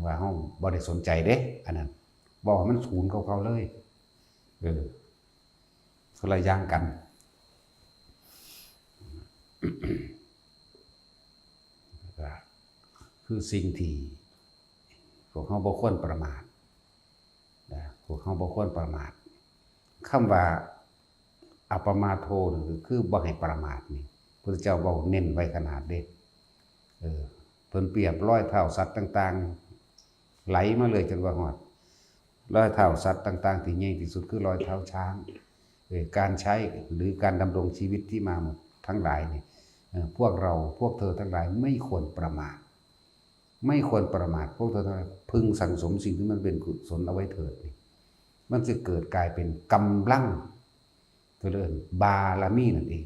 ວ່າເຮົາບໍ່ໄດ້ສົນໃຈເດ້ ອັນນັ້ນ ເວົ້າໃຫ້ມັນສູນເກົ່າໆເລີຍ. ເອີ ຄົນລະຢ່າງກັນ. ກໍຄືສິ່ງທີ່ພວກເຮົາບໍ່ຄວນປະໝາດນະ, ພວກເຮົາບໍ່ຄວນປະໝາດ. ຄຳວ່າ ອັບປະມາໂທ ນີ້ກໍຄືບໍ່ໃຫ້ປະໝາດນີ້ ພຸດທະເຈົ້າເວົ້າເນັ້ນໄວ້ຂະໜາດເດ້. ເອີ ເພິ່ນປຽບຮອຍເທົ້າສັດຕ່າງໆ ໄຫຼມາເລື້ອຍຈົນວ່າຮອດຮອຍເທົ້າສັດຕ່າງໆ ທີ່ໃຫຍ່ທີ່ສຸດຄືຮອຍເທົ້າຊ້າງ. ເອີ ການໃຊ້ ຫຼື ການດຳລົງຊີວິດທີ່ມະນຸດທັງຫຼາຍນີ້ ເອີ ພວກເຮົາ ພວກເທີທັງຫຼາຍ ໄມ່ຄວນປະໝາດ ໄມ່ຄວນປະໝາດ. ພວກເຮົາທັງຫຼາຍ ເພິ່ງສັງສົມສິ່ງທີ່ມັນເປັນກຸສົນເອົາໄວ້ເທີດນີ້ ມັນຈະເກີດກາຍເປັນກຳລັງ ເຂົາເອີ້ນບາລະມີນັ້ນເອງ.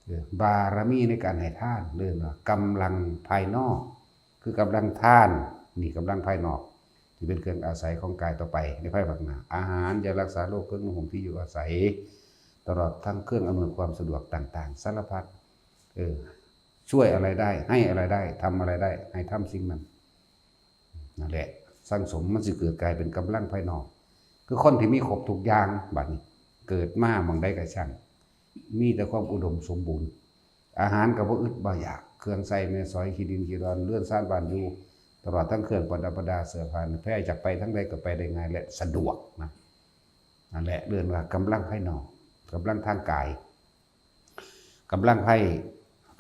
ເອີ ບາລະມີໃນການໃຫ້ທານ ເອີ້ນວ່າກຳລັງພາຍນອກ ຄືກຳລັງທານ ນີ້ກຳລັງພາຍນອກ ທີ່ເປັນເຄື່ອງອາໄສຂອງກາຍຕໍ່ໄປໃນພາຍພາກໜ້າ. ອາຫານ ຢາຮັກສາໂລກ ເຄື່ອງນຸ່ງຫົ່ມ ທີ່ຢູ່ອາໄສ ຕະຫຼອດທັງເຄື່ອງອຳນວຍຄວາມສະດວກຕ່າງໆສາລະພັດ. ເອີ ຊ່ວຍອະໄລໄດ້ ໃຫ້ອະໄລໄດ້ ທຳອະໄລໄດ້ ໃຫ້ທຳສິ່ງນັ້ນ. ນັ້ນແຫຼະ ສັງສົມມັນຊິເກີດກາຍເປັນກຳລັງພາຍນອກ ຄືຄົນທີ່ມີຄົບທຸກຢ່າງ ບາດນີ້ເກີດມາໝ່ອງໃດກໍຊ່າງ ມີແຕ່ຄວາມອຸດົມສົມບູນ ອາຫານກໍບໍ່ອຶດບໍ່ຢາກ ເຄື່ອງໃຊ້ແມ່ສອຍ ຂີ້ດິນຂີ້ດອນ ເຮືອນຊານບ້ານຢູ່ ຕະຫຼອດທັງເຄື່ອງປະດັບປະດາ ເສື້ອຜ້າແພ ຢາກໄປທາງໃດກໍໄປໄດ້ງ່າຍ ແລະ ສະດວກນະ. ນັ້ນແຫຼະ ເອີ້ນວ່າກຳລັງພາຍນອກ ກຳລັງທາງກາຍ ກຳລັງໄພ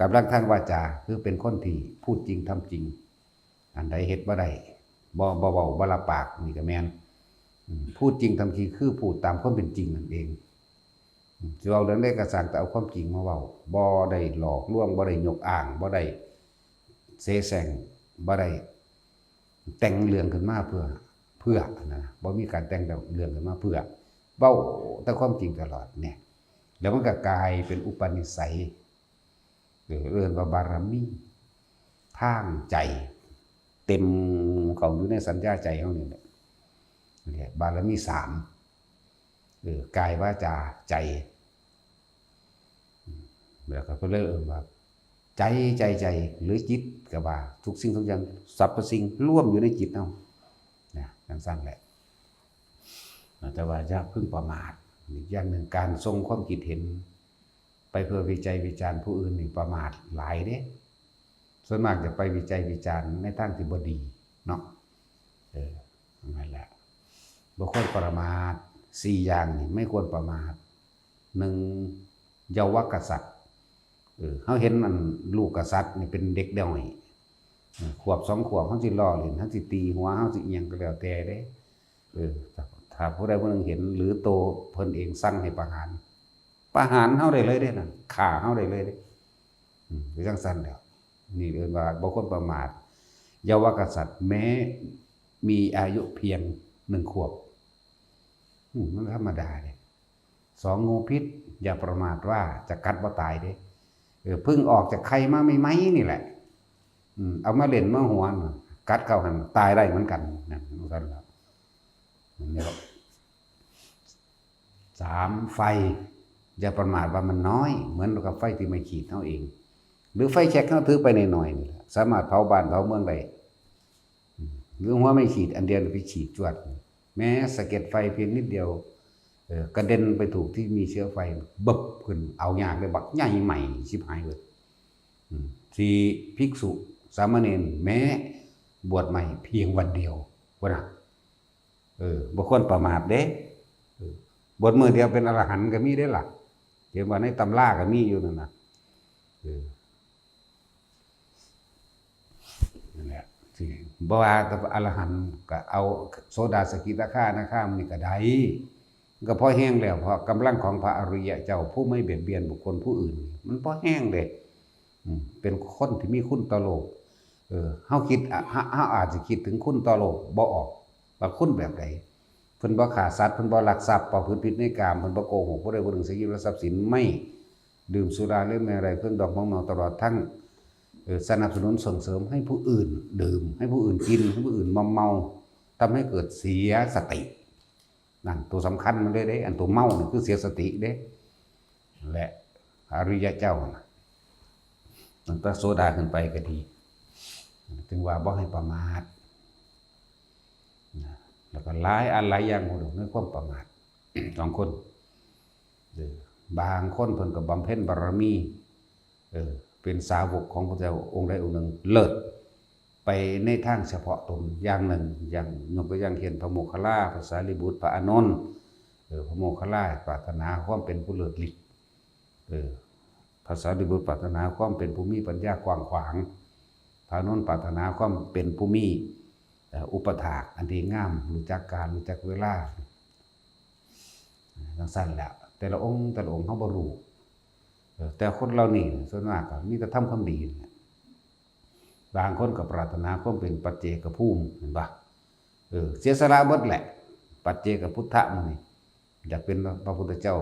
ກຳລັງທາງວາຈາ ຄືເປັນຄົນທີ່ພູດຈິງທຳຈິງ ອັນໃດເຮັດບໍ່ໄດ້ ບໍ່ ບໍ່ເວົ້າ ບໍ່ລັບປາກ ນີ້ກໍແມ່ນ ອືມ ພູດຈິງທຳຈິງ ຄືພູດຕາມຄວາມເປັນຈິງນັ້ນເອງ. ອືມ ຊິເວົ້າເລື່ອງໃດກໍຊ່າງ ແຕ່ເອົາຄວາມຈິງມາເວົ້າ ບໍ່ໄດ້ຫຼອກລວງ ບໍ່ໄດ້ຍົກອ້າງ ບໍ່ໄດ້ເສແສ້ງ ບໍ່ໄດ້ ແຕ່ງເລື່ອງຂຶ້ນມາເພື່ອ ເພື່ອນະ ບໍ່ມີການແຕ່ງເລື່ອງຂຶ້ນມາເພື່ອ ເວົ້າແຕ່ຄວາມຈິງຕະຫຼອດນີ້ ແລ້ວມັນກໍກາຍເປັນອຸປະນິໄສ ເອີ້ນວ່າບາລະມີທາງໃຈ ເຕັມເຂົ້າຢູ່ໃນສັນຍາໃຈເຮົານີ້ແຫຼະ. ນີ້ແຫຼະ ບາລະມີສາມ ເອີ ກາຍ ວາຈາ ໃຈ. ແລ້ວກໍເພິ່ນເລີຍເອີ້ນວ່າ ໃຈ ໃຈ ໃຈ ຫຼື ຈິດກໍວ່າ ທຸກສິ່ງທຸກຢ່າງ ສັບພະສິ່ງລວມຢູ່ໃນຈິດເຮົານະ ຈັ່ງຊັ້ນແຫຼະ. ແຕ່ວ່າຢ່າເພິ່ງປະໝາດ. ອີກຢ່າງໜຶ່ງ ການສົ່ງຄວາມຄິດເຫັນໄປເພື່ອວິໄຈວິຈານຜູ້ອື່ນນີ້ປະໝາດຫຼາຍເດ້. ສ່ວນມາກຈະໄປວິໄຈວິຈານໃນທາງທີ່ບໍ່ດີເນາະ. ເອີ ນັ້ນແຫຼະ ບໍ່ຄວນປະໝາດ. ສີ່ຢ່າງນີ້ ໄມ່ຄວນປະໝາດ. ໜຶ່ງ ເຍົາວະກະສັດ. ເອີ ເຮົາເຫັນອັນລູກກະສັດນີ້ເປັນເດັກນ້ອຍ ເອີ ຂວບສອງຂວບ ເຮົາຊິລໍ້ຫຼິ້ນ ເຮົາຊິຕີຫົວ ເຮົາຊິອີ່ຫຍັງກໍແລ້ວແຕ່ເດ້. ເອີ ຖ້າ ຖ້າຜູ້ໃດຜູ້ໜຶ່ງເຫັນ ຫຼື ໂຕເພິ່ນເອງສັ່ງໃຫ້ປະຫານ ປະຫານເຮົາໄດ້ເລີຍເດ້ນະ ຂ້າເຮົາໄດ້ເລີຍເດ້. ອືມ ຄືຈັ່ງຊັ້ນແຫຼະ ນີ້ເອີ້ນວ່າບໍ່ຄວນປະໝາດ. ເຍົາວະກະສັດ ແມ້ມີອາຍຸພຽງໜຶ່ງຂວບ ອືມ ມັນທຳມະດາເດ້. ສອງ ງູພິດ ຢ່າປະໝາດວ່າຈະກັດບໍ່ຕາຍເດ້. ເອີ ເພິ່ງອອກຈາກໄຂ່ມາໃໝ່ໆນີ້ແຫຼະ ອືມ ເອົາມາຫຼິ້ນມາຫົວ ກັດເຂົ້າຫັ້ນຕາຍໄດ້ເໝືອນກັນ ນັ້ນ ວ່າຊັ້ນລະ. ແລ້ວ ສາມ ໄຟ ຢ່າປະໝາດວ່າມັນນ້ອຍ ເໝືອນກັບໄຟທີ່ໄມ້ຂີດເຮົາເອງ ຫຼື ໄຟແຊັກເຮົາຖືໄປໜ້ອຍໆນີ້ລະ ສາມາດເຜົາບ້ານເຜົາເມືອງໄດ້. ອືມ ຫຼື ຫົວໄມ້ຂີດອັນດຽວໄປຂີດຈວດ ແມ້ສະເກັດໄຟພຽງນິດດຽວ ເອີ ກະເດັນໄປຖືກທີ່ມີເຊື້ອໄຟ ບຶບຂຶ້ນ ເອົາຍາກເລີຍ ບັກໃຫຍ່ໄໝ້ຊິບຫາຍເບິດ. ອືມ ທີ່ພິກສຸສາມະເນນ ແມ້ບວດໃໝ່ພຽງວັນດຽວ ພຸ້ນນະ. ເອີ ບໍ່ຄວນປະໝາດເດ້. ເອີ ບວດມື້ດຽວເປັນອະລະຫັນກໍມີເດ້ລະ ເຫັນວ່າໃນຕຳລາກໍມີຢູ່ນັ້ນນະ. ເອີ ນັ້ນແຫຼະ ຊິບໍ່ວ່າແຕ່ອະລະຫັນ ກໍເອົາໂສດາ ສະກິທາຄາ ອະນາຄາ ນີ້ກໍໄດ້ ກໍພໍແຮງແລ້ວ ເພາະກຳລັງຂອງພະອະລິຍະເຈົ້າ ຜູ້ໄມ່ບຽດບຽນບຸກຄົນຜູ້ອື່ນ ມັນພໍແຮງເດ້. ອືມ ເປັນຄົນທີ່ມີຄຸນຕໍ່ໂລກ. ເອີ ເຮົາຄິດ ເຮົາ ເຮົາອາດຈະຄິດເຖິງຄຸນຕໍ່ໂລກບໍ່ອອກ ວ່າຄຸນແບບໃດ. ເພິ່ນບໍ່ຂ້າສັດ ເພິ່ນບໍ່ລັກຊັບ ປະພຶດຜິດໃນກາມ ເພິ່ນບໍ່ໂກຫກຜູ້ໃດຜູ້ໜຶ່ງ ສັກກິລະຊັບສິນ ໄມ່ດື່ມສຸລາ ຫຼື ເມໄລ ເຄື່ອງດອງຂອງເມົາ ຕະຫຼອດທັງ ເອີ ສະໜັບສະໜູນສົ່ງເສີມໃຫ້ຜູ້ອື່ນດື່ມ ໃຫ້ຜູ້ອື່ນກິນ ໃຫ້ຜູ້ອື່ນມອມເມົາ ທຳໃຫ້ເກີດເສຍສະຕິ. ນັ້ນ ຕົວສຳຄັນມັນເລີຍເດ້ ອັນຕົວເມົານີ້ຄືເສຍສະຕິເດ້. ແລະ ອະລິຍະເຈົ້ານະ ຕັ້ງແຕ່ໂສດາຂຶ້ນໄປກໍດີ ຈຶ່ງວ່າບໍ່ໃຫ້ປະໝາດ. ແລ້ວກໍຫຼາຍອັນຫຼາຍຢ່າງ ໃນຄວາມປະໝາດຂອງຄົນ. ເອີ ບາງຄົນເພິ່ນກໍບຳເພັນບາລະມີ ເອີ ເປັນສາວົກຂອງພະເຈົ້າອົງໃດອົງໜຶ່ງ ເລີດໄປໃນທາງສະເພາະຕົນຢ່າງໜຶ່ງ, ຢ່າງ ຍົກຕົວຢ່າງເຊັ່ນ ພະໂມກຄະລາ, ພະສາລີບຸດ, ພະອານົນ, ເອີ ພະໂມກຄະລາປາດຖະໜາຄວາມເປັນຜູ້ເລີດລິດ, ເອີ ພະສາລີບຸດປາດຖະໜາຄວາມເປັນຜູ້ມີປັນຍາກວ້າງຂວາງ, ພະອານົນປາດຖະໜາຄວາມເປັນຜູ້ມີ ເອີ ອຸປະຖາກອັນດີງາມ, ຮູ້ຈັກການ, ຮູ້ຈັກເວລາ. ຈັ່ງຊັ້ນແຫຼະ ແຕ່ລະອົງ ແຕ່ລະອົງເຮົາບໍ່ຮູ້. ເອີ ແຕ່ຄົນເຫຼົ່ານີ້ສ່ວນມາກກໍມີແຕ່ທຳຄວາມດີນັ້ນແຫຼະ. ບາງຄົນກໍປາດຖະໜາຄວາມເປັນປັດເຈກະພູມ ແມ່ນບໍ່? ເອີ ເສຍສະຫຼະເບິດແຫຼະ. ປັດເຈກະພຸດທະມື້ນີ້ ຢາກເປັນພະພຸດທະເຈົ້າ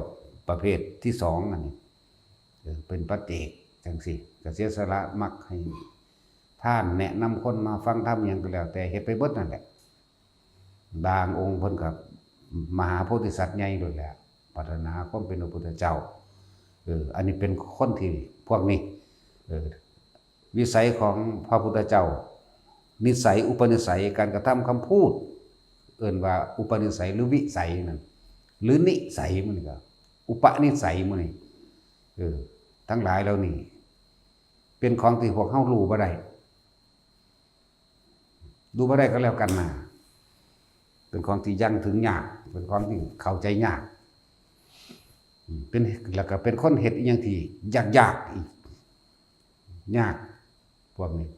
ປະເພດທີສອງ ອັນນີ້ ເອີ ເປັນປັດເຈກຈັ່ງຊີ້ ກໍເສຍສະຫຼະ ມັກໃຫ້ທານ ແນະນຳຄົນມາຟັງທຳ ຫຍັງກໍແລ້ວແຕ່ ເຮັດໄປເບິດນັ້ນແຫຼະ. ບາງອົງເພິ່ນກໍມະຫາໂພທິສັດໃຫຍ່ໂລດແຫຼະ ປາດຖະໜາຄວາມເປັນພະພຸດທະເຈົ້າ. ເອີ ອັນນີ້ເປັນຄົນທີ່ພວກນີ້ ເອີ ວິໄສຂອງພະພຸດທະເຈົ້າ, ນິໄສ ອຸປະນິໄສ ການກະທຳຄຳພູດ ເອີ້ນວ່າອຸປະນິໄສ ຫຼື ວິໄສນັ້ນ ຫຼື ນິໄສ ມື້ນີ້ກໍອຸປະນິໄສ ມື້ນີ້ ເອີ ທັງຫຼາຍເຫຼົ່ານີ້ ເປັນຂອງທີ່ພວກເຮົາຮູ້ບໍ່ໄດ້. ຮູ້ບໍ່ໄດ້ກໍແລ້ວກັນນາ. ເປັນຂອງທີ່ຍັງເຖິງຍາກ, ເປັນຂອງທີ່ເຂົ້າໃຈຍາກ. ເປັນ ແລ້ວກໍເປັນຄົນເຮັດອີ່ຫຍັງທີ່ຍາກໆອີກ, ຍາກພວກນີ້.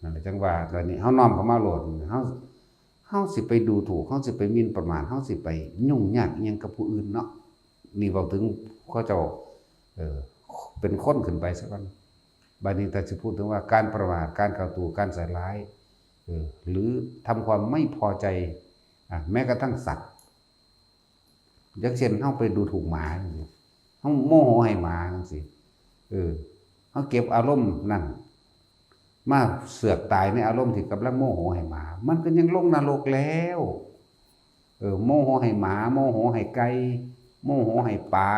ນັ້ນແຫຼະ ຈັ່ງວ່າ ຕອນນີ້ເຮົານ້ອມເຂົ້າມາໂລດ, ເຮົາ ເຮົາຊິໄປດູຖູກ, ເຮົາຊິໄປໝິ່ນປະໝາດ, ເຮົາຊິໄປຫຍຸ້ງຍາກອີ່ຫຍັງກັບຜູ້ອື່ນເນາະ. ນີ້ເວົ້າເຖິງເຂົາເຈົ້າ ເອີ ເປັນຄົນຂຶ້ນໄປຊະກ່ອນ. ບາດນີ້ຖ້າຊິພູດເຖິງວ່າການປະໝາດ, ການກ່າວຕູ່, ການໃສ່ຮ້າຍ ເອີ ຫຼື ທຳຄວາມໄມ່ພໍໃຈ ອາ ແມ້ກະທັ່ງສັດ ຢ່າງເຊັ່ນ ເຮົາໄປດູຖູກໝາ ເຮົາໂມໂຫໃຫ້ໝາຈັ່ງຊີ້ ເອີ ເຮົາເກັບອາລົມນັ້ນມາເຊືອກຕາຍໃນອາລົມທີ່ກຳລັງໂມໂຫໃຫ້ໝາ ມັນກໍຍັງລົງນະລົກແລ້ວ. ເອີ ໂມໂຫໃຫ້ໝາ, ໂມໂຫໃຫ້ໄກ່, ໂມໂຫໃຫ້ປາ,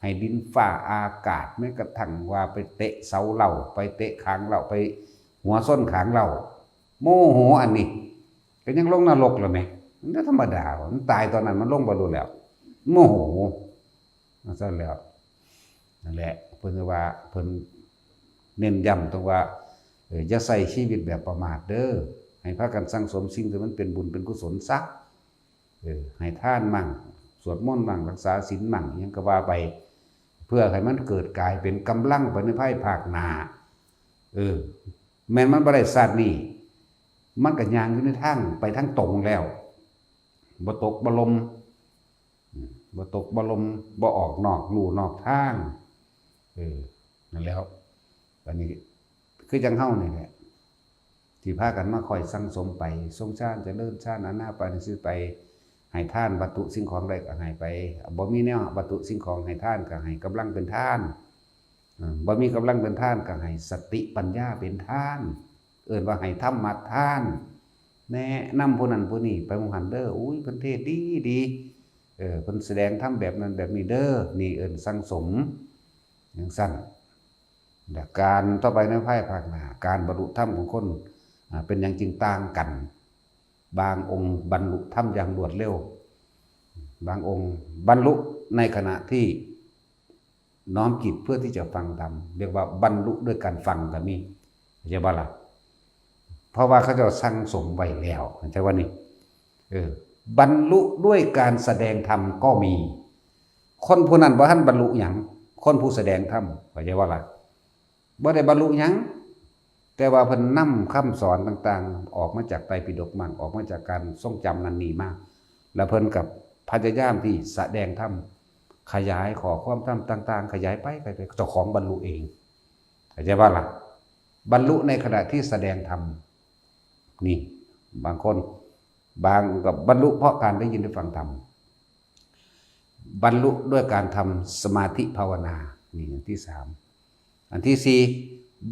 ໃຫ້ດິນຟ້າອາກາດ, ແມ້ກະທັ່ງວ່າໄປເຕະເສົາເຫຼົ້າ, ໄປເຕະຄາງເຫຼົ້າ, ໄປຫົວຊົນຄາງເຫຼົ້າ, ໂມໂຫອັນນີ້ກໍຍັງລົງນະລົກແລ້ວແໝ. ມັນກໍທຳມະດາ, ມັນຕາຍຕອນນັ້ນ ມັນລົງບໍ່ໂລດແລ້ວ, ໂມໂຫ. ຈັ່ງຊັ້ນແລ້ວ ນັ້ນແຫຼະ ເພິ່ນວ່າ ເພິ່ນເນັ້ນຢ້ຳຕຣົງວ່າ ເອີ ຢ່າໃຊ້ຊີວິດແບບປະໝາດເດີ້, ໃຫ້ພາກັນສັ່ງສົມສິ່ງທີ່ມັນເປັນບຸນເປັນກຸສົນຊະ, ເອີ ໃຫ້ທານໝັ້ງ ສວດມົນໝັ້ງ ຮັກສາສິນໝັ້ງ ອີ່ຫຍັງກໍວ່າໄປ ເພື່ອໃຫ້ມັນເກີດກາຍເປັນກຳລັງໄປໃນພາຍພາກໜ້າ. ເອີ ແມ່ນມັນບໍ່ໄດ້ຊາດນີ້ ມັນກໍຍ່າງຢູ່ໃນທາງໄປທາງຕົງແລ້ວ ບໍ່ຕົກບໍ່ຫຼົ່ມ ອືມ ບໍ່ຕົກບໍ່ຫຼົ່ມ ບໍ່ອອກນອກลู่ນອກທາງ. ເອີ ນັ້ນແຫຼະ ບາດນີ້ຄືຈັ່ງເຮົານີ້ແຫຼະ ທີ່ພາກັນມາຄ່ອຍສັ່ງສົມໄປ ຊົງຊານ ຈະເລີນຊານ ອານາປານະສະຕິໄປ ໃຫ້ທານວັດຖຸສິ່ງຂອງໄດ້ກໍໃຫ້ໄປ, ບໍ່ມີແນວວັດຖຸສິ່ງຂອງໃຫ້ທານ ກໍໃຫ້ກຳລັງເປັນທານ. ເອີ ບໍ່ມີກຳລັງເປັນທານ ກໍໃຫ້ສະຕິປັນຍາເປັນທານ, ເອີ້ນວ່າໃຫ້ທຳມະທານ, ແນະນຳຜູ້ນັ້ນຜູ້ນີ້ໄປໝ່ອງຫັ້ນເດີ້. ໂອ້ຍ ເພິ່ນເທດດີໆ, ເອີ ເພິ່ນສະແດງທຳແບບນັ້ນແບບນີ້ເດີ້, ນີ້ເອີ້ນສັ່ງສົມ ຈັ່ງຊັ້ນ. ແລະ ການຕໍ່ໄປໃນພາຍພາກໜ້າ ການບັນລຸທຳຂອງຄົນ ອາ ເປັນຫຍັງຈຶ່ງຕ່າງກັນ? ບາງອົງບັນລຸທຳຢ່າງລວດເລັວ, ບາງອົງບັນລຸໃນຂະນະທີ່ນ້ອມຈິດເພື່ອທີ່ຈະຟັງທຳ, ເອີ້ນວ່າບັນລຸດ້ວຍການຟັງກໍມີ, ເຂົ້າໃຈບໍ່ລະ? ເພາະວ່າເຂົາເຈົ້າສັ່ງສົມໄວ້ແລ້ວ, ເຂົ້າໃຈບໍ່ນີ້? ເອີ ບັນລຸດ້ວຍການສະແດງທຳກໍມີ. ຄົນຜູ້ນັ້ນບໍ່ທັນບັນລຸຫຍັງ, ຄົນຜູ້ສະແດງທຳ, ເຂົ້າໃຈບໍ່ລະ? ບໍ່ໄດ້ບັນລຸຫຍັງ, ແຕ່ວ່າເພິ່ນນຳຄຳສອນຕ່າງໆ ອອກມາຈາກໄຕປິດົກມັ້ງ, ອອກມາຈາກການຊົງຈຳນັ້ນນີ້ມາ, ແລ້ວເພິ່ນກໍພະຍາຍາມທີ່ສະແດງທຳ, ຂະຫຍາຍຂໍ້ຄວາມທຳຕ່າງໆ, ຂະຫຍາຍໄປ, ຂະຫຍາຍໄປ, ເຈົ້າຂອງບັນລຸເອງ, ເຂົ້າໃຈບໍ່ລະ? ບັນລຸໃນຂະນະທີ່ສະແດງທຳ. ນີ້ ບາງຄົນ, ບາງກໍບັນລຸເພາະການໄດ້ຍິນໄດ້ຟັງທຳ. ບັນລຸດ້ວຍການທຳສະມາທິພາວະນາ, ນີ້ອັນທີສາມ. ອັນທີສີ່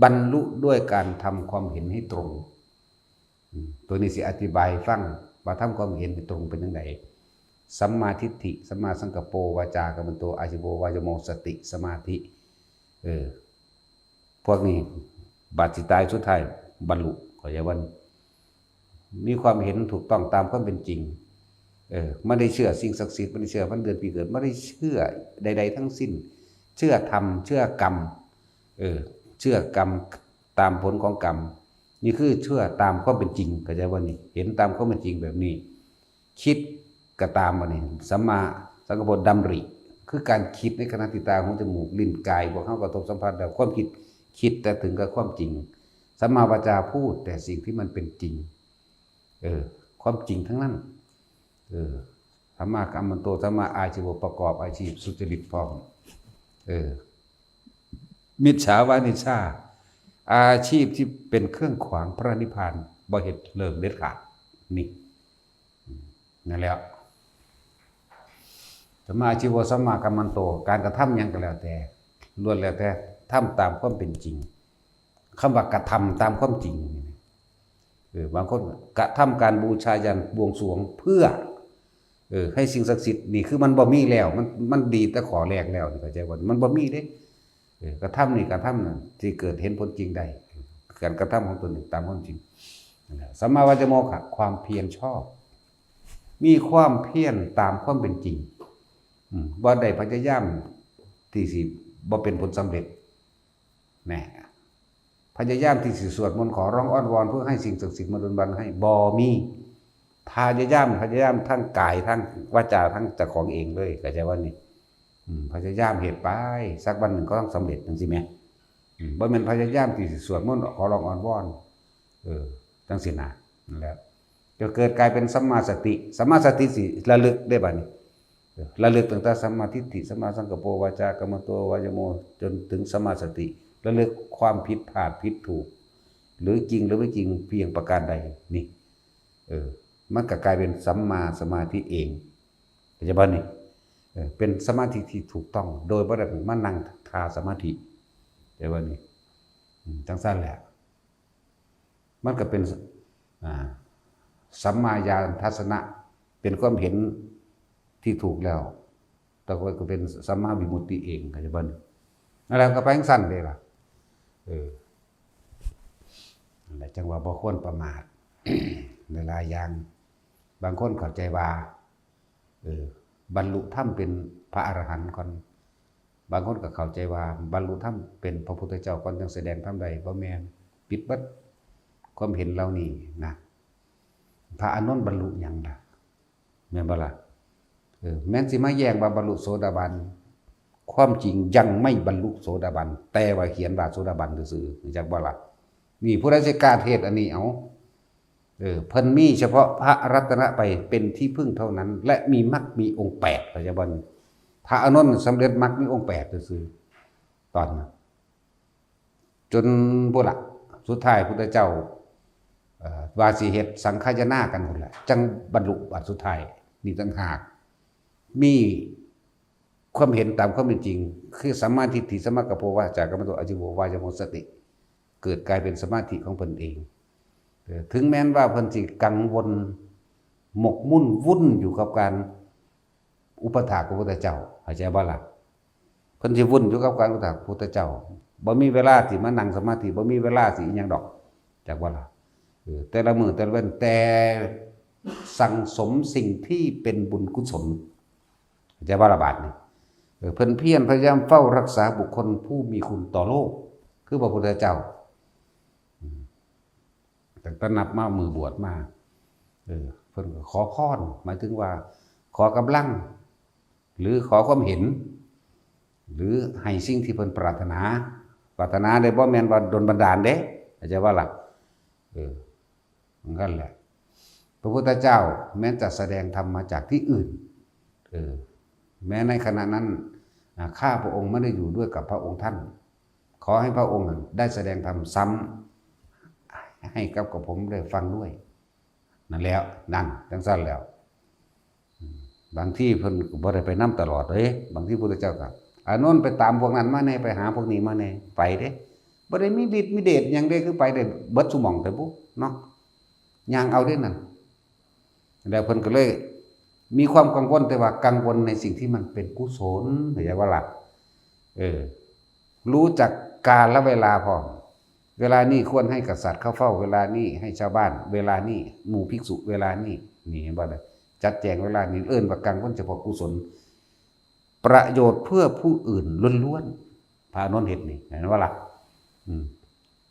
ບັນລຸດ້ວຍການທຳຄວາມເຫັນໃຫ້ຕົງ. ອາ ຕົວນີ້ຊິອະທິບາຍໃຫ້ຟັງວ່າທຳຄວາມເຫັນໃຫ້ຕົງເປັນຈັ່ງໃດ. ສຳມາທິດຖິ, ສຳມາສັງກັບໂປ, ວາຈາກຳມັນໂຕ, ອາຊີວະວາຍາໂມ, ສະຕິ, ສະມາທິ, ເອີ ພວກນີ້ບາດຊິຕາຍສຸດທ້າຍບັນລຸ, ເຂົ້າໃຈບໍ່? ມີຄວາມເຫັນຖືກຕ້ອງຕາມຄວາມເປັນຈິງ. ເອີ ບໍ່ໄດ້ເຊື່ອສິ່ງສັກສິດ, ບໍ່ໄດ້ເຊື່ອວັນເດືອນປີເກີດ, ບໍ່ໄດ້ເຊື່ອໃດໆທັງສິ້ນ. ເຊື່ອທຳ, ເຊື່ອກຳ, ເອີ ເຊື່ອກຳ, ຕາມຜົນຂອງກຳ. ນີ້ຄືເຊື່ອຕາມຄວາມເປັນຈິງ, ເຂົ້າໃຈບໍ່ນີ້? ເຫັນຕາມຄວາມເປັນຈິງແບບນີ້. ຄິດກໍຕາມ ບັດນີ້ ສຳມາສັງກັບປະ ດຳລິ ຄືການຄິດໃນຂະນະທີ່ຕາ, ຫູ, ຈະມູກ, ລີ້ນ, ກາຍ ພວກເຮົາກະທົບສຳຜັດແລ້ວ. ຄວາມຄິດ, ຄິດແຕ່ເຖິງກັບຄວາມຈິງ. ສຳມາວາຈາ ພູດແຕ່ສິ່ງທີ່ມັນເປັນຈິງ. ເອີ ຄວາມຈິງທັງນັ້ນ. ເອີ ສຳມາກຳມັນໂຕ, ສຳມາອາຊີໂວ, ປະກອບອາຊີບສຸຈະລິດພ້ອມ. ເອີ ມິດສາວານິດສາ, ອາຊີບທີ່ເປັນເຄື່ອງຂວາງພະນິບພານ, ບໍ່ເຮັດເລີກເດັດຂາດ. ນີ້ ນັ້ນແຫຼະ ສຳມາອາຊີໂວ ສຳມາກຳມັນໂຕ, ການກະທຳຫຍັງກໍແລ້ວແຕ່ ລ້ວນແລ້ວແຕ່ທຳຕາມຄວາມເປັນຈິງ. ຄຳວ່າກະທຳຕາມຄວາມຈິງນີ້ ເອີ ບາງຄົນກະທຳການບູຊາຢັນບວງສວງເພື່ອ ເອີ ໃຫ້ສິ່ງສັກສິດ. ນີ້ຄືມັນບໍ່ມີແລ້ວ, ມັນ, ມັນດີແຕ່ຂໍ້ແລກແລ້ວ, ເຂົ້າໃຈບໍ່? ມັນບໍ່ມີເດ້. ເອີ ກະທຳນີ້ ກະທຳນັ້ນ ທີ່ເກີດເຫັນຜົນຈິງໄດ້, ການກະທຳຂອງຕົນເອງຕາມຄວາມຈິງ. ສຳມາວາຈາໂມ ຄະ ຄວາມພຽນຊອບ, ມີຄວາມພຽນຕາມຄວາມເປັນຈິງ. ອືມ ບໍ່ໄດ້ພະຍາຍາມທີ່ຊິບໍ່ເປັນຜົນສຳເລັດ. ແນ່ ພະຍາຍາມທີ່ຊິສວດມົນຂໍຮ້ອງອ້ອນວອນເພື່ອໃຫ້ສິ່ງສັກສິດມາດົນບັນໃຫ້, ບໍ່ມີ. ພະຍາຍາມ, ພະຍາຍາມທັງກາຍ, ທັງວາຈາ, ທັງເຈົ້າຂອງເອງເລີຍ, ເຂົ້າໃຈບໍ່ນີ້? ອືມ ພະຍາຍາມເຮັດໄປ, ສັກວັນໜຶ່ງກໍຕ້ອງສຳເລັດ ຈັ່ງຊີ້ແມ. ອືມ ບໍ່ແມ່ນພະຍາຍາມທີ່ຊິສວດມົນຂໍຮ້ອງອ້ອນວອນ, ເອີ ຈັ່ງຊີ້ນະ. ນັ້ນແຫຼະ ຈະເກີດກາຍເປັນສຳມາສະຕິ. ສຳມາສະຕິຊິລະລຶກເດ້ບັດນີ້, ລະລຶກຕັ້ງແຕ່ສຳມາທິດຖິ, ສຳມາສັງກັບໂປ, ວາຈາກຳມັນໂຕ, ວາຍາໂມ, ຈົນເຖິງສຳມາສະຕິ, ລະລຶກຄວາມຜິດພາດຜິດຖືກ ຫຼືຈິງຫຼືບໍ່ຈິງພຽງປະການໃດ. ນີ້ ເອີ ມັນກໍກາຍເປັນສຳມາສະມາທິເອງ. ເຂົ້າໃຈບໍ່ນີ້? ເອີ ເປັນສະມາທິທີ່ຖືກຕ້ອງ ໂດຍບໍ່ໄດ້ມານັ່ງທ່າສະມາທິ. ເຂົ້າໃຈບໍ່ນີ້? ອືມ ຈັ່ງຊັ້ນແຫຼະ. ມັນກໍເປັນ ອ່າ ສຳມາຍານທັດສະນະ, ເປັນຄວາມເຫັນທີ່ຖືກແລ້ວ, ແຕ່ວ່າກໍເປັນສຳມາວິມຸດຕິເອງ. ເຂົ້າໃຈບໍ່? ນັ້ນແຫຼະ, ກໍໄປຈັ່ງຊັ້ນເດ້ລະ. ເອີ ນັ້ນແຫຼະ, ຈັ່ງວ່າບໍ່ຄວນປະໝາດ ຫຼາຍໆຢ່າງ. ບາງຄົນເຂົ້າໃຈວ່າ ເອີ ບັນລຸທຳເປັນພະອະລະຫັນກ່ອນ, ບາງຄົນກໍເຂົ້າໃຈວ່າບັນລຸທຳເປັນພະພຸດທະເຈົ້າກ່ອນ ຈັ່ງສະແດງທຳໄດ້. ບໍ່ແມ່ນ, ຜິດເບິດຄວາມເຫັນເຫຼົ່ານີ້ນະ. ພະອານົນບັນລຸຫຍັງລະ? ແມ່ນບໍ່ລະ? ເອີ ແມ່ນຊິມາແຍ່ງວ່າບັນລຸໂສດາບັນ, ຄວາມຈິງຍັງໄມ່ບັນລຸໂສດາບັນ, ແຕ່ວ່າຂຽນວ່າໂສດາບັນຊື່ໆ, ຮູ້ຈັກບໍ່ລະ? ນີ້ ຜູ້ໃດຊິກ້າເທດອັນນີ້ ເອົາ ເອີ ເພິ່ນມີສະເພາະພະລັດຕະນະໄຕເປັນທີ່ເພິ່ງເທົ່ານັ້ນ ແລະ ມີມັກມີອົງແປດ, ເຂົ້າໃຈບໍ່? ພະອານົນສຳເລັດມັກມີອົງແປດຊື່ໆ ຕອນນັ້ນ ຈົນພຸ້ນລະ ສຸດທ້າຍພຸດທະເຈົ້າ ເອີ ວ່າຊິເຮັດສັງຄາຍະນາກັນພຸ້ນລະ ຈັ່ງບັນລຸບັດສຸດທ້າຍ. ນີ້ຕ່າງຫາກ ມີຄວາມເຫັນຕາມຄວາມເປັນຈິງ ຄື ສຳມາທິດຖິ, ສຳມາກັບໂປ, ວາຈາກຳມັນໂຕ, ອາຊີໂວ, ວາຍາໂມ, ສະຕິ ເກີດກາຍເປັນສະມາທິຂອງເພິ່ນເອງ. ເອີ ເຖິງແມ່ນວ່າເພິ່ນຊິກັງວົນໝົກໝຸ່ນວຸ່ນຢູ່ກັບການອຸປະຖາກພະພຸດທະເຈົ້າ, ເຂົ້າໃຈບໍ່ລະ? ເພິ່ນຊິວຸ່ນຢູ່ກັບການອຸປະຖາກພະພຸດທະເຈົ້າ, ບໍ່ມີເວລາທີ່ມານັ່ງສະມາທິ, ບໍ່ມີເວລາຊິອີ່ຫຍັງດອກ, ຈັກວ່າລະ. ເອີ ແຕ່ລະມື້ແຕ່ລະວັນ ແຕ່ສັ່ງສົມສິ່ງທີ່ເປັນບຸນກຸສົນ, ເຂົ້າໃຈບໍ່ລະບາດນີ້? ເອີ ເພິ່ນພຽນພະຍາຍາມເຝົ້າຮັກສາບຸກຄົນຜູ້ມີຄຸນຕໍ່ໂລກ ຄືພະພຸດທະເຈົ້າ. ອືມ ຕັ້ງແຕ່ນັບມາມື້ບວດມາ, ເອີ ເພິ່ນກໍຂໍພອນ, ໝາຍເຖິງວ່າຂໍກຳລັງ ຫຼື ຂໍຄວາມເຫັນ ຫຼື ໃຫ້ສິ່ງທີ່ເພິ່ນປາດຖະໜາ, ປາດຖະໜາເດ້, ບໍ່ແມ່ນວ່າດົນບັນດານເດ້, ເຂົ້າໃຈບໍ່ລະ? ເອີ ມັນກັນແຫຼະ. ພະພຸດທະເຈົ້າແມ່ນຈະສະແດງທຳມາຈາກທີ່ອື່ນ, ເອີ ແມ້ໃນຂະນະນັ້ນ ອາ ຂ້າພະອົງບໍ່ໄດ້ຢູ່ດ້ວຍກັບພະອົງທ່ານ, ຂໍໃຫ້ພະອົງນັ້ນໄດ້ສະແດງທຳຊ້ຳໃຫ້ກັບ ກັບຜົມໄດ້ຟັງດ້ວຍ. ນັ້ນແຫຼະ, ນັ້ນ ຈັ່ງຊັ້ນແຫຼະ. ອືມ ບາງທີເພິ່ນກໍບໍ່ໄດ້ໄປນຳຕະຫຼອດເດ້, ບາງທີພຸດທະເຈົ້າກໍ ອານົນ ໄປຕາມພວກນັ້ນມາແດ່, ໄປຫາພວກນີ້ມາແດ່, ໄປເດ້. ບໍ່ໄດ້ມີລິດມີເດດຫຍັງເດ້, ຄືໄປໄດ້ເບິດຊຸໝ່ອງແທ້ບຸເນາະ, ຍ່າງເອົາເດ້ນັ້ນ. ແລ້ວເພິ່ນກໍເລີຍມີຄວາມກັງວົນ, ແຕ່ວ່າກັງວົນໃນສິ່ງທີ່ມັນເປັນກຸສົນ, ເຂົ້າໃຈບໍ່ລະ? ເອີ ຮູ້ຈັກກາລະເວລາພ້ອມ, ເວລານີ້ຄວນໃຫ້ກະສັດເຂົາເຝົ້າ ເວລານີ້ໃຫ້ຊາວບ້ານ ເວລານີ້ໝູ່ພິກສຸ ເວລານີ້ ນີ້ເຫັນບໍ່ລະ? ຈັດແຈງເວລານີ້ ເອີ້ນວ່າກາງວັນສະເພາະກຸສົນ ປະໂຫຍດເພື່ອຜູ້ອື່ນລ້ວນໆ ພະອານົນເຮັດນີ້ ເຫັນບໍ່ລະ? ອືມ